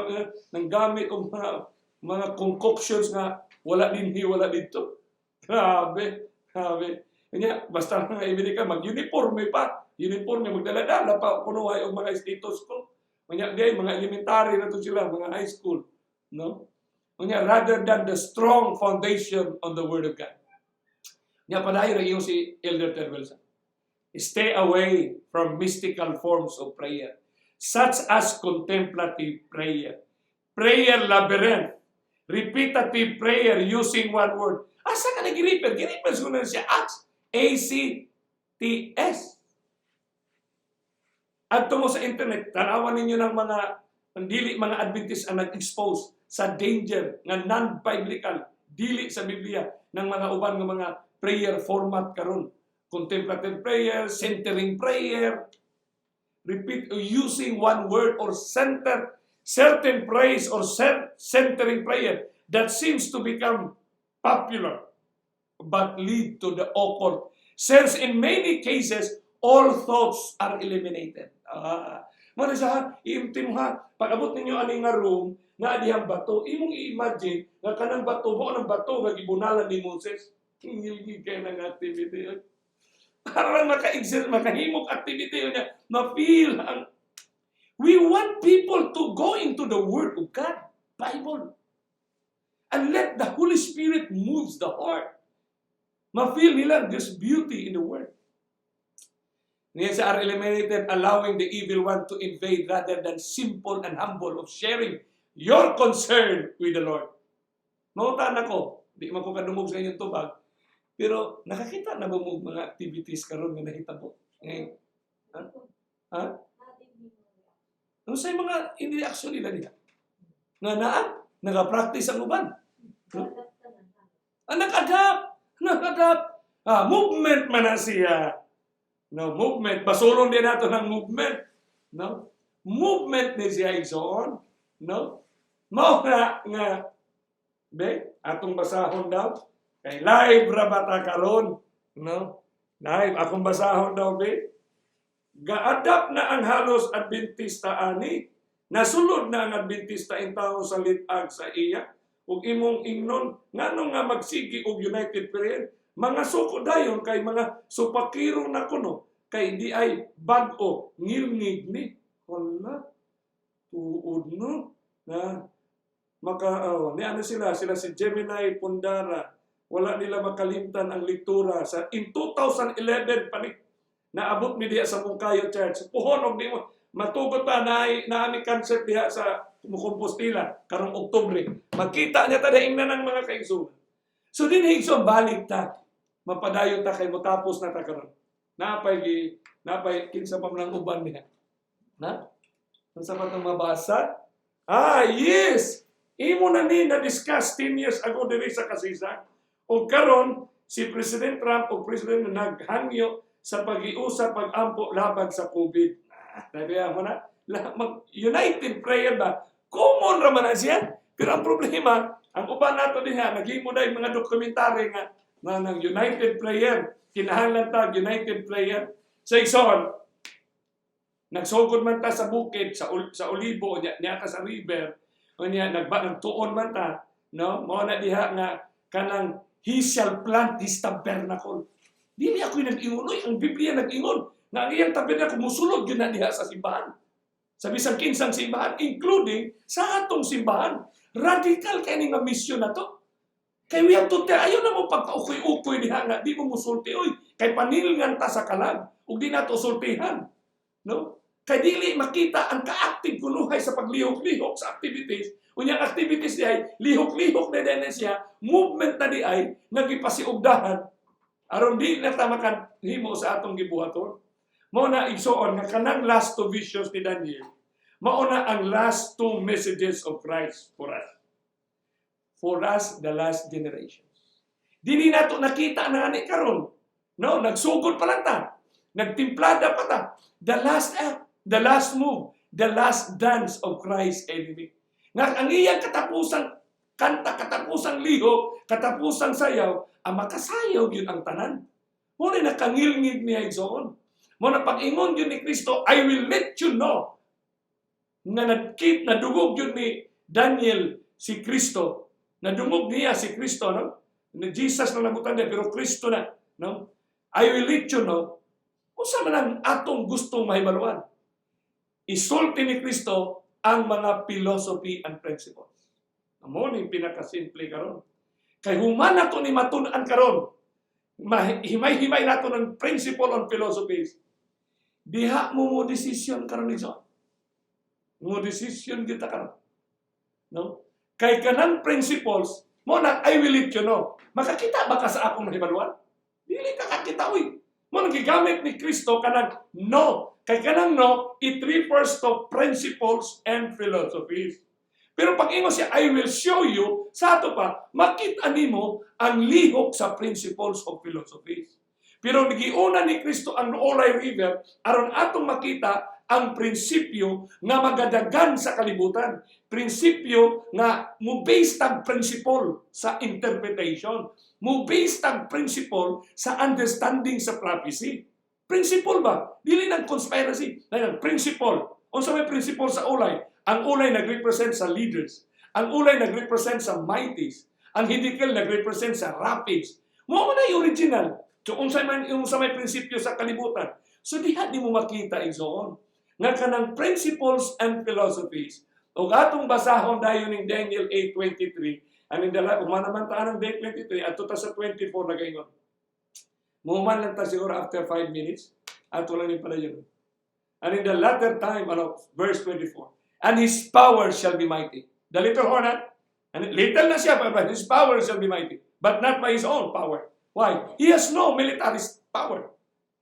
nang gamit og mga concoctions nga wala dinhi, wala dito. Grabe, grabe. Kanya, basta nga ibili ka, mag-uniforme pa. Uniforme, magdala-dala pa kunuhay og mga stethoscope. Kanya, di, mga elementary na to sila, mga high school. No? Kanya, rather than the strong foundation on the Word of God. Nya padayon ang iyong si Elder Ted Wilson. Stay away from mystical forms of prayer, such as contemplative prayer, prayer labyrinth, repetitive prayer using one word. Asa ka nag-repeat? Gi-repeat ko na siya. Acts. ACTS. Adto mo sa internet, tanawan ninyo ng mga ang dili mga Adventist ang nag-expose sa danger nga non-biblical, dili sa Biblia ng mga uban nga mga prayer format karon. Contemplative prayer, centering prayer, repeat using one word or center certain praise or centering prayer that seems to become popular but lead to the occult, since in many cases all thoughts are eliminated. Ah, Mao sa iimti mo ha, pag abot ninyo ani nga room, nga dihang bato, imong i-imagine nga kanang bato mo ng bato nga gibunalan ni Moses. Ngilngig kay ng activity. Para lang maka-exert, makahimok activity niya, ma-feel ang. We want people to go into the Word of God, Bible. And let the Holy Spirit moves the heart. Ma-feel nila this beauty in the Word. Niya sa are eliminated, allowing the evil one to invade rather than simple and humble of sharing your concern with the Lord. Mautan ako, di man ko kadungog sa inyong tubag, pero nakakita na ba mo mga activities karon nga nahitabo? Ngayon, ha? Ha? Ano sa mga hindi action nila diha? Nga naa, naka-practice ang uban. No? Ah, nag-adapt! Nag-adapt! Ah, movement man na siya. No, movement. Basulon din nato ng movement. No? Movement ni siya, igsoon. No? Mao na nga be atong basahon daw kay live ra ba ta karon, no? Live akong basahon daw, be. Ga-adapt na ang halos Adventista ani. Nasulod na ang Adventista in tao sa litag sa iya ug imong ingnon ngano nga magsigi og united prayer, mga suko dayon kay mga supakiro na kuno kay di ay bag-o, ngilngig ni. Wala tuod, no, na maka oh, ni ano sila sila si Gemini Pundara, wala nila makalimtan ang lektura sa in 2011 pa ni naabot mi diha sa Monkayo Church. Puhon og di mo matugot pa na naami concert diha sa Compostela karong Oktubre. Makita niya ta ingna ng mga kaigsuonan. So din, igsoon, balik ta. Mapadayon ta kay motapos na ta karon. Napay gi napay kinsa pa man ang uban niya. Na? Unsa pa itong mabasa? Ah, yes! Imo na ni na-discuss 10 years ago diri sa Kasisa. O karon si President Trump o President na naghangyo sa pag-iusa pag-ampo laban sa COVID. Ah, tabihan mo na. Mag United prayer ba? Common ra man na siya. Pero ang problema, ang uban nato diha, naghimo na yung mga dokumentary nga nga ng United Prayer. Kinahanglan ta United Prayer. Sa igsoon, nagsugod man ta sa bukid, sa Olibo, nya, nya ka sa river, o niya nagba nagtuon man ta, no? Mao na diha nga kanang he shall plant his tabernacle. Dili ako yung nag-ingon, oy, ang Biblia nag-ingon nga ang iyang tabernacle musulod gyud na diha sa simbahan. Sa bisan kinsang simbahan, including sa atong simbahan. Radical kay ni nga mission na to. Kay we have to tell, ayaw na mo pagka-ukoy-ukoy diha nga, di mo musulti, oy, kay panilngan ta sa kalag, ug di nato sultihan. No? Kay dili makita ang ka-active kunuhay sa paglihok-lihok sa activities, Unya activities di ay lihok-lihok na din siya, movement na di ay nagipasiugdahan aron di na ta makahimo sa atong gibuhaton. Mao na, igsoon, nga kanang last two visions ni Daniel, mao na ang last two messages of Christ for us. For us, the last generations. Dili nato nakita na ani karon. No, nagsugod pa lang ta. Nagtimplada pa ta. The last act, the last move, the last dance of Christ's enemy. Nga ang iyang katapusang kanta, katapusang lihok, katapusang sayaw, ang makasayaw gyud ang tanan. Mao na nakangilngid niya, igsoon. Mao na pag-ingon gyud ni Kristo, "I will let you know." Nga nagkit, nadungog gyud ni Daniel si Kristo. Nadungog niya si Kristo, no? Ni Jesus na nabutan niya, pero Kristo na, no? "I will let you know." Unsa man ang atong gustong mahibaluan? Isulti ni Kristo ang mga philosophy and principles. Amo ni pinakasimple karon. Kay human nato ni matun-an karon, himay-himay nato ng principle on philosophies. Diha mo mo decision karon, igsoon. Mo decision kita karon. No? Kay kanang principles, mo na "I will let you know." Makakita ba ka sa akong nahibaluan? Dili ka kakita, uy. Mo nang gigamit ni Kristo kanang "know." Kay kanang "know", it refers to principles and philosophies. Pero pag ingon siya, "I will show you", sa ato pa, makita nimo ang lihok sa principles of philosophies. Pero giuna ni Kristo ang Ulai River aron atong makita ang prinsipyo nga magadagan sa kalibutan. Prinsipyo nga mo based ang principle sa interpretation. Mo based ang principle sa understanding sa prophecy. Principle ba? Dili ng conspiracy. Dahil principle. Unsa may principle sa Ulai? Ang Ulai nag-represent sa leaders. Ang Ulai nag-represent sa mighties. Ang Hiddekel nag-represent sa rapids. Mo na yung original. So unsa man unsa may prinsipyo sa kalibutan. So diha nimo makita, igsoon, nga kanang principles and philosophies ug atong basahon dayon ning Daniel 8:23. Aning dala human naman ta ng 8:23, adto ta sa 24, nagaingon. Muhuman lang ta siguro after 5 minutes. Ato lang ni pala yun. And in the latter time, ano, verse 24, and his power shall be mighty. The little horn, ah? And little na siya, but his power shall be mighty. But not by his own power. Why? He has no military power.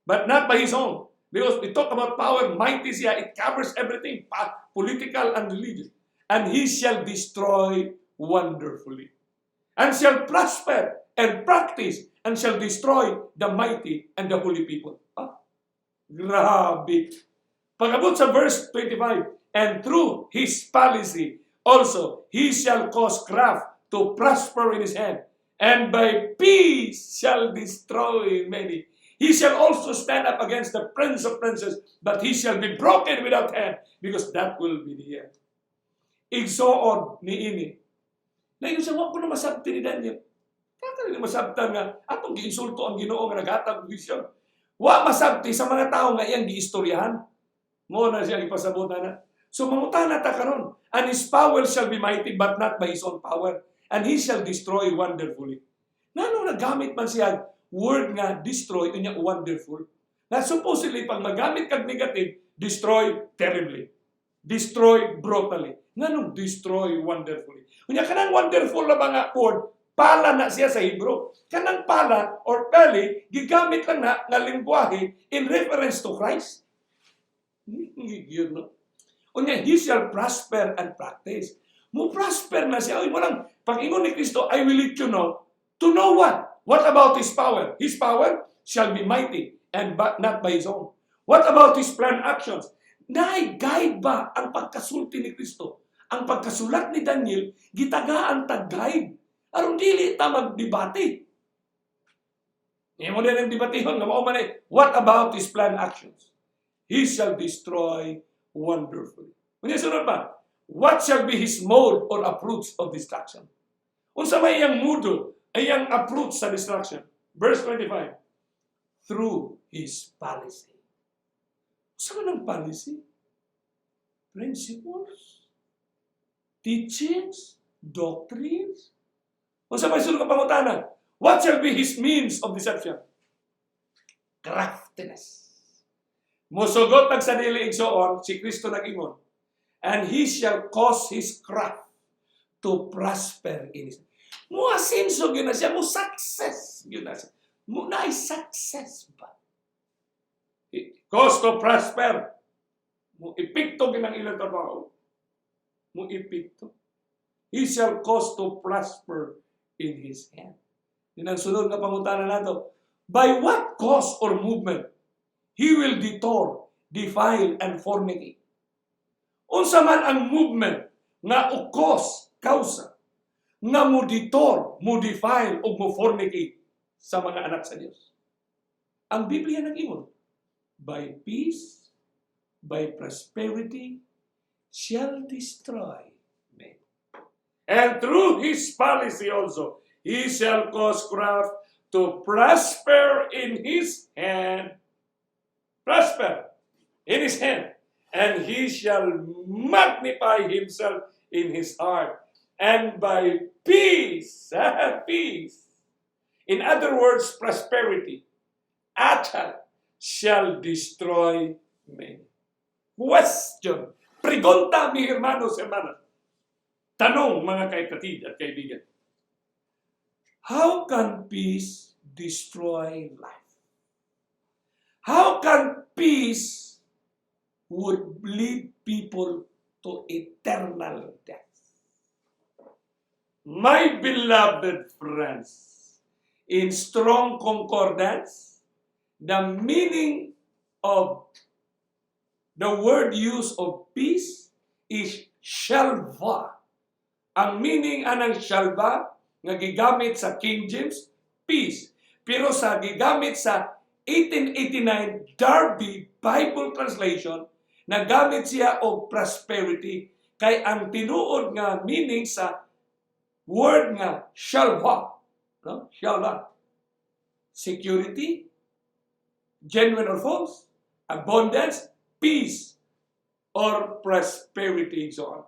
But not by his own. Because we talk about power, mighty siya, it covers everything, political and religious. And he shall destroy wonderfully. And shall prosper and practice and shall destroy the mighty and the holy people. Ah, grabe. Pag-abot sa verse 25, and through his policy also he shall cause craft to prosper in his hand, and by peace shall destroy many. He shall also stand up against the prince of princes, but he shall be broken without hand, because that will be the end. Igsoon ni ini. Lain sa wa ko na masabti ni Daniel. Kaka ni masabtan nga atong giinsulto ang Ginoo nga naghatag og vision. Wa masabti sa mga tao nga iyang giistoryahan. Mo na siya ipasabot na. So mangutana ta karon, and his power shall be mighty, but not by his own power, and he shall destroy wonderfully. Ngano nagamit man siya word nga "destroy" unya "wonderful"? Na supposedly pag magamit kag negative, destroy terribly. Destroy brutally. Nganong destroy wonderfully? Unya kanang "wonderful" na mga word, pala na siya sa Hebrew. Kanang pala or peli, gigamit lang na nga lingwahe in reference to Christ. Yun, no? Unya, he shall prosper and practice. Mo prosper na siya. Uy, mo lang, pag ingon ni Kristo, "I will let you know." To know what? What about his power? His power shall be mighty and but not by his own. What about his planned actions? Naay guide ba ang pagkasulti ni Kristo? Ang pagkasulat ni Daniel, gitagaan ta guide. Aron dili ta magdebate. Imo din ang debatihon nga mao man eh, what about his planned actions? He shall destroy wonderfully. Unya sunod pa, what shall be his mode or approach of destruction? Unsa may iyang mudo, iyang approach sa destruction? Verse 25, through his policy. Unsa man ang policy? Principles? Teachings? Doctrines? Unsa may sunod nga pangutana? What shall be his means of deception? Craftiness. Musugot tag sa dili, igsoon, si Kristo nag-ingon, and he shall cause his craft to prosper in his. Mo asenso gyud na siya, mo success gyud na siya. Mo na success ba? Cause to prosper. Mo epekto gyud ang ilang trabaho. Mo epekto. He shall cause to prosper in his hand. Yun ang sunod nga pangutana nato. By what cause or movement he will detour, defile, and fornicate? Unsa man ang movement nga o cause, causa, nga mo detour, mo defile, o mo fornicate sa mga anak sa Dios? Ang Biblia nag-ingon, by peace, by prosperity, shall destroy men. And through his policy also, he shall cause craft to prosper in his hand. Prosper in his hand. And he shall magnify himself in his heart. And by peace, peace. In other words, prosperity, Acha shall destroy many. Question. Pregunta, mi hermanos, hermanas. Tanong, mga kapatid at kaibigan. How can peace destroy life? How can peace would lead people to eternal death? My beloved friends, in Strong Concordance, the meaning of the word use of peace is shalva. Ang meaning anang shalva nga gigamit sa King James, peace. Pero sa gigamit sa 1889 Darby Bible Translation, nagamit siya og prosperity kay ang tinuod nga meaning sa word nga shalva, no? Shalva. Security, genuine or false, abundance, peace, or prosperity, so on.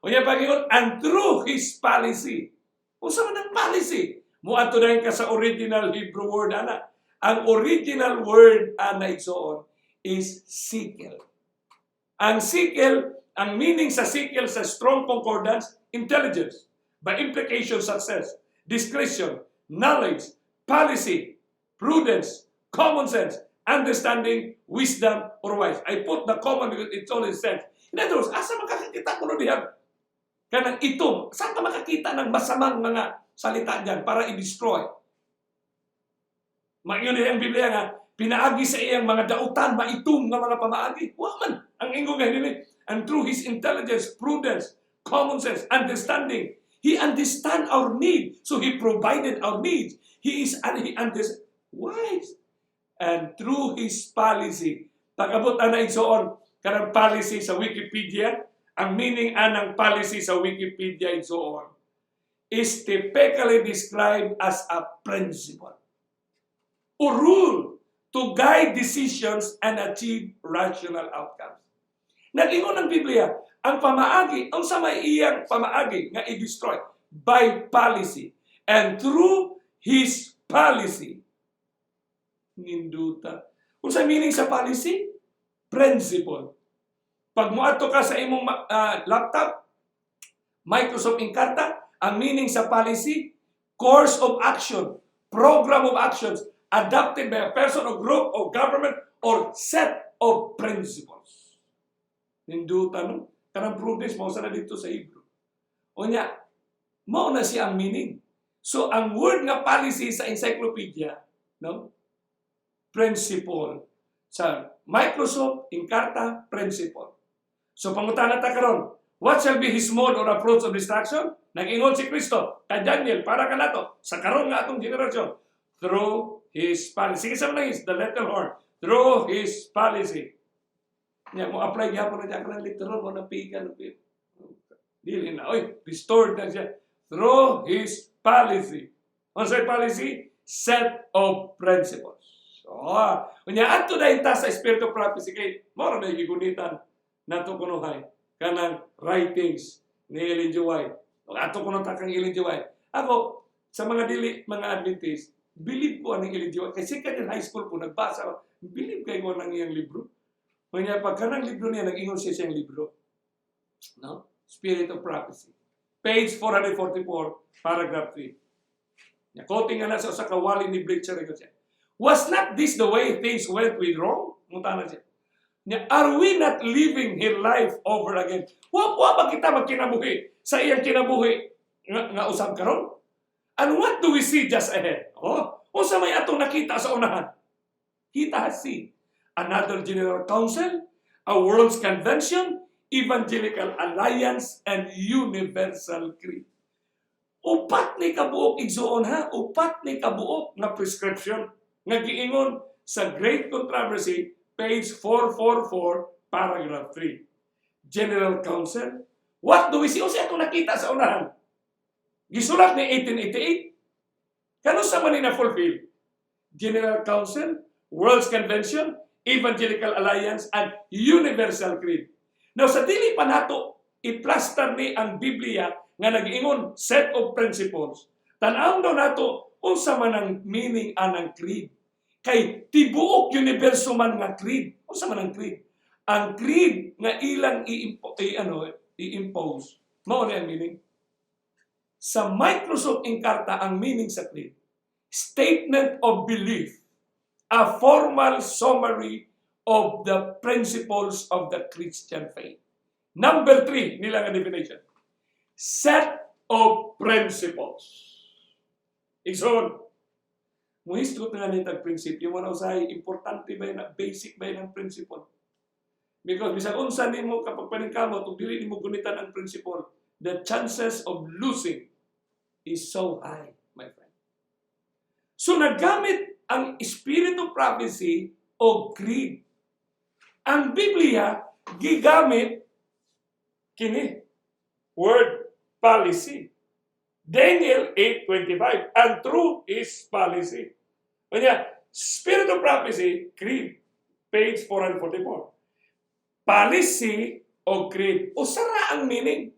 Unya pag-ingon, and through his policy. Unsa man ang policy? Muadto na ka sa original Hebrew word ana. Ang original word ana, igsoon, is sikel. Ang sikel, ang meaning sa sikel sa Strong Concordance, intelligence, by implication success, discretion, knowledge, policy, prudence, common sense, understanding, wisdom, or wise. I put the common because it's only sense. In other words, asa makakakita ko no diha? Kanang itom, saan ka makakita ng masamang mga salita diyan para i-destroy? Maingon ang Biblia nga, pinaagi sa iyang mga dautan, maitom nga mga pamaagi. Wa man. Ang ingon nga dili. And through his intelligence, prudence, common sense, understanding, he understand our need. So he provided our needs. He is and he understand wise. And through his policy, pag-abot ana, igsoon, kanang policy sa Wikipedia, ang meaning anang policy sa Wikipedia, igsoon, is typically described as a principle or rule to guide decisions and achieve rational outcomes. Nag-ingon ang Biblia, ang pamaagi, ang sa may iyang pamaagi nga i-destroy by policy and through his policy. Ninduta. Kung sa meaning sa policy? Principle. Pag muadto ka sa imong laptop, Microsoft Encarta, ang meaning sa policy, course of action, program of actions adopted by a person or group or government or set of principles. Ninduta, no? Kanang prudence, mao sa na dito sa Hebrew. Unya, mao na siya ang meaning. So, ang word nga policy sa encyclopedia, no? Principle. Sa Microsoft Encarta, principle. So, pangutana ta karon, what shall be his mode or approach of destruction? Nag-ingon si Kristo kay Daniel para kanato sa karon nga atong henerasyon through his policy. Sige sa mga is the little horn. Through his policy. Nya mo apply gyapon na diyan kanang literal mo na pikan. Dili na. Oy, restored na siya. Through his policy. Unsay policy? Set of principles. Oh, unya adto na ta sa Spirit of Prophecy kay mao ra na gigunitan nato kunuhay kanang writings ni Ellen G. White. Ato kuno ta kang Ellen G. White. Ako sa mga dili mga Adventist, believe ko aning Ellen G. White. Kasi second high school ko nagbasa, believe kay ko nang iyang libro. Unya pag kanang libro niya, nag-ingon siya siyang libro. No? Spirit of Prophecy. Page 444, paragraph 3. Nya, quoting nga na sa usa ka wali ni Blecher siya. "Was not this the way things went with Rome?" Mutana siya. Nya, "Are we not living her life over again?" Wa ba kita magkinabuhi sa iyang kinabuhi nga usab karon? "And what do we see just ahead?" Oh, unsa may atong nakita sa unahan? Kita see another General Council, a World's Convention, Evangelical Alliance, and Universal Creed. Upat ni kabuok, igsuon ha, upat ni kabuok nga prescription nga giingon sa Great Controversy, page 444, paragraph 3. General Council, what do we see? Unsa atong nakita sa unahan? Gisulat ni 1888. Kanus-a man ni na-fulfill? General Council, World's Convention, Evangelical Alliance, and Universal Creed. Now, sa dili pa nato i-plaster ni ang Biblia nga nag-ingon set of principles, tan-awon daw nato unsa man ang meaning anang creed. Kay tibuok universo man nga creed. Unsa man ang creed? Ang creed nga ilang ano, i-impose. Mao ni ang meaning. Sa Microsoft Encarta, ang meaning sa creed: statement of belief, a formal summary of the principles of the Christian faith. Number three nila nga definition: set of principles. Igsoon, muhisgot nga ni tag prinsipyo mo na usahay, importante ba yun, basic ba yun ang principle? Because bisag unsa nimo kapag paningkamot, ug dili nimo gunitan ang principle, the chances of losing is so high, my friend. So naggamit ang spirit of prophecy o creed. Ang Biblia gigamit kini word policy. Daniel 8:25, "And through his policy." Kanya, spirit of prophecy, creed, page 444. Policy o creed. Usa ra ang meaning.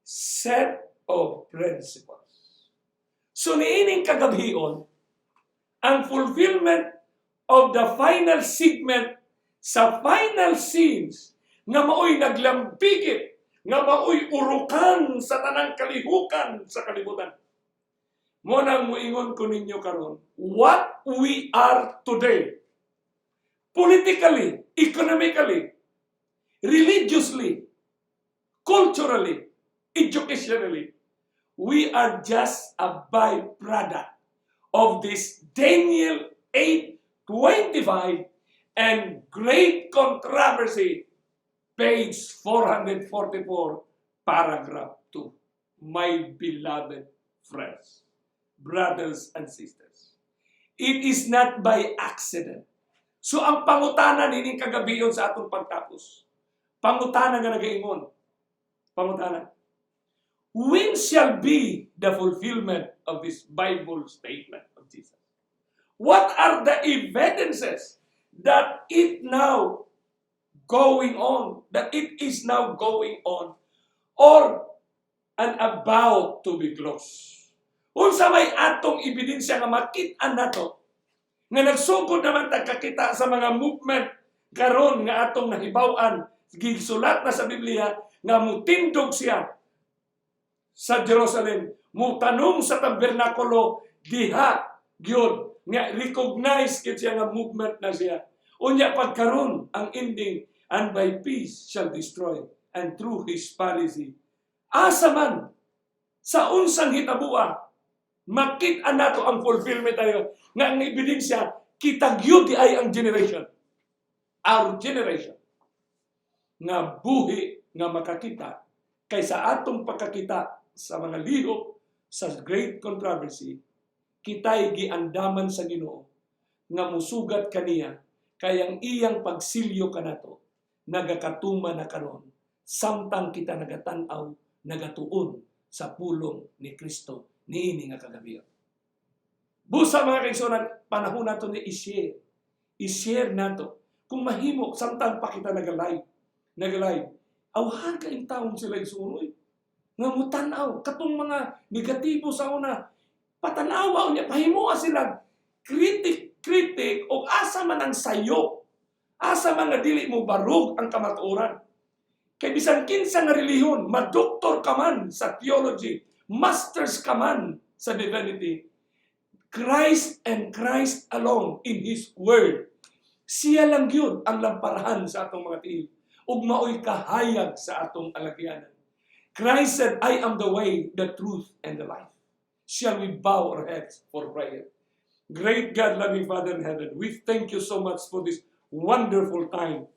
Set of principles. So niining kagabhion, ang fulfillment of the final segment sa final scenes nga maoy naglambigit, nga maoy urukan sa tanang kalihukan sa kalibutan. Mao nang muingon ko ninyo karon, what we are today, politically, economically, religiously, culturally, educationally, we are just a byproduct of this Daniel 8:25 and Great Controversy, page 444, paragraph 2. My beloved friends, brothers and sisters, it is not by accident. So ang pangutana nining kagabion sa atong pagtapos, pangutana nga nagaingon, pangutana, when shall be the fulfillment of this Bible statement of Jesus? What are the evidences that it now going on, that it is now going on, or and about to be closed? Unsa may atong ebidensya nga makit-an nato nga nagsugod naman ta kakita sa mga movement karon nga atong nahibaw-an, gisulat na sa Biblia nga mutindog siya sa Jerusalem, mutanong sa tabernakulo, diha gyud nga recognize gyud siya nga movement na siya. Unya pagkaron ang ending, "And by peace shall destroy and through his policy." Asa man sa unsang hitabua makita nato ang fulfillment tayo nga ang ebidensya kita gyud ay ang generation, our generation nga buhi nga makakita, kay sa atong pagkakita sa mga lihok sa Great Controversy, kita'y giandaman sa Ginoo nga musugat kaniya, kay ang iyang pagsilyo kanato nagakatuma na karon samtang kita nagatan-aw, nagatuon sa pulong ni Kristo niini nga kagabi. Busa, mga kaigsuonan, panahon nato ni i-share. I-share nato. Kung mahimo, samtang pa kita naga-live. Naga-live. Awhan ka taon sila, igsuon. Nga mutanaw, katong mga negatibo sa una, patanawa niya, pahimoa sila critic, critic, o asa man ang sayo. Asa man nga dili mo barug ang kamatuoran. Kay bisan kinsa nga relihiyon, madoktor ka man sa theology, masters ka man sa divinity, Christ and Christ alone in His Word. Siya lang gyud ang lamparahan sa atong mga tiil ug maoy kahayag sa atong alagyanan. Christ said, "I am the way, the truth, and the life." Shall we bow our heads for prayer? Great God, loving Father in heaven, we thank you so much for this wonderful time.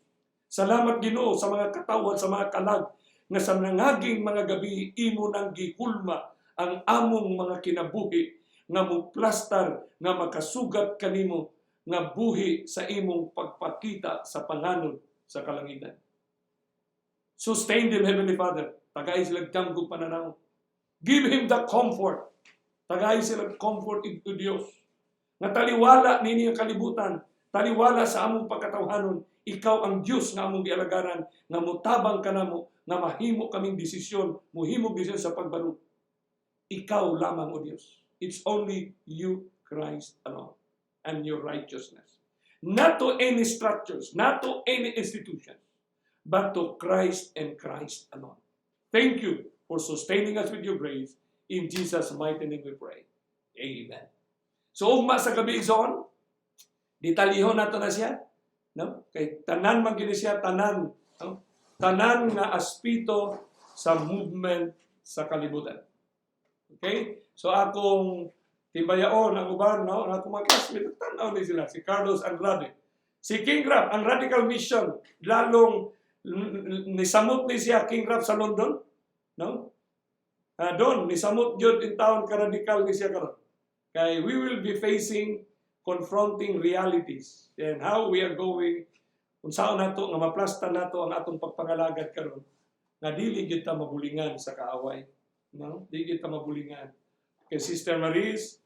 Salamat, Ginoo, sa mga katawhan, sa mga kalag nga sa nangaging mga gabi imo nang gihulma ang among mga kinabuhi nga muplastar nga makasugat kanimo nga buhi sa imong pagpakita sa panganod sa kalangitan. Sustain them, Heavenly Father. Tagay sila damgo pananaw. Give him the comfort. Tagay sila comfort into Dios. Nga taliwala nini ang kalibutan, taliwala sa among pagkatawhanon, ikaw ang Dios nga among gialagaran, nga mutabang kanamo, nga mahimo kaming desisyon, muhimog desisyon sa pagbarug. Ikaw lamang, O Dios. It's only you, Christ alone, and your righteousness. Not to any structures, not to any institution, but to Christ and Christ alone. Thank you for sustaining us with your grace. In Jesus' mighty name we pray. Amen. So ugma sa gabi, igsoon, detalihon nato na siya. No? Kay tanan man gini siya, tanan. No? Tanan nga aspeto sa movement sa kalibutan. Okay? So akong timbayaon ang uban, no? Ang akong mga classmate, tanaw ni sila, si Carlos Andrade. Si King Rap, ang Radical Mission, lalong nisamot ni siya King Rap sa London, no? Doon, nisamot gyud in town ka-radical ni siya karon. Kay we will be facing, confronting realities and how we are going unsaon nato nga maplasta nato ang atong pagpangalagad karon nga dili gyud ta mabulingan sa kaaway, no? Dili gyud ta mabulingan. Kay Sister Maris.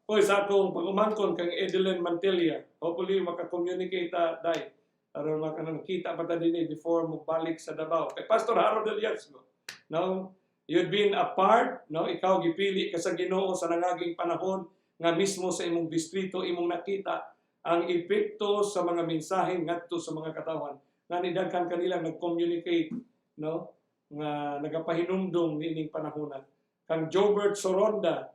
Oy, sa akong pag-umangkon kang Edeline Mantilla, hopefully maka-communicate ta dai aron makakita pa ta dinhi before mo balik sa Davao. Kay Pastor Harold Eliasgo, no? You've been a part, no? Ikaw, gipili ka sa Ginoo sa nangaging panahon nga mismo sa imong distrito imong nakita ang epekto sa mga mensahe ngadto sa mga katawhan. Nga ni daghan kanila nag-communicate, no? Nga nagapahinumdum niining panahona. Kang Jobert Soronda,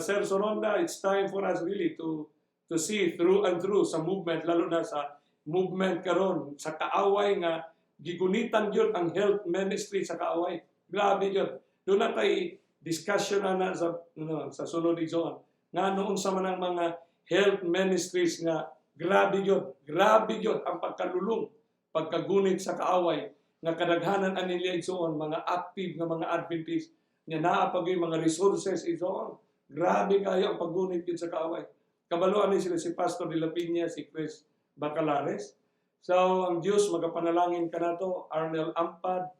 Sir Soronda, it's time for us really to see through and through sa movement, lalo na sa movement karon sa kaaway nga gigunitan gyud ang health ministry sa kaaway. Grabe gyud. Doon na tay discussion na, na sa no, sa sunod, igsoon. Nga noon sa manang mga health ministries nga grabe gyud, grabe gyud ang pagkalulong, pagkagunit sa kaaway nga kadaghanan ani nila, igsoon, mga active nga mga Adventist nga naa pa gyud mga resources, igsoon. Grabe kayo ang paggunit gyud sa kaaway. Kabaloan ni sila si Pastor de la Piña, si Chris Bacalares. So ang Dios magapanalangin kanato, Arnel Ampad,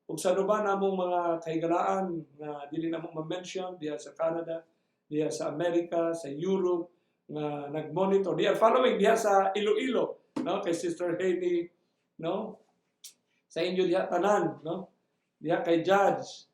ug sa uban namong mga kahigalaan nga dili namo ma-mention diha sa Canada, diha sa Amerika, sa Europe nga nag-monitor. They are following diha sa Iloilo, no? Kay Sister Haley, no? Sa inyo diha tanan, no? Diha kay Judge,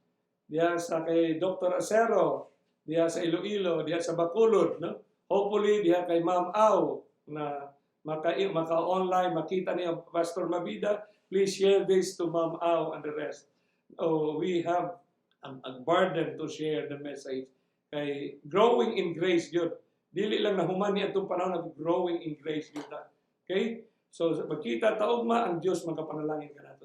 diha sa kay Dr. Acero, diha sa Iloilo, diha sa Bacolod, no? Hopefully diha kay Ma'am Au na maka online makita niya Pastor Mabida. Please share this to Ma'am Au and the rest. Oh, we have a burden to share the message. Kay growing in grace yun. Dili lang nahuman niya itong panahon na growing in grace yun na. Okay? So, magkita ta ugma, ang Diyos magapanalangin ka nato.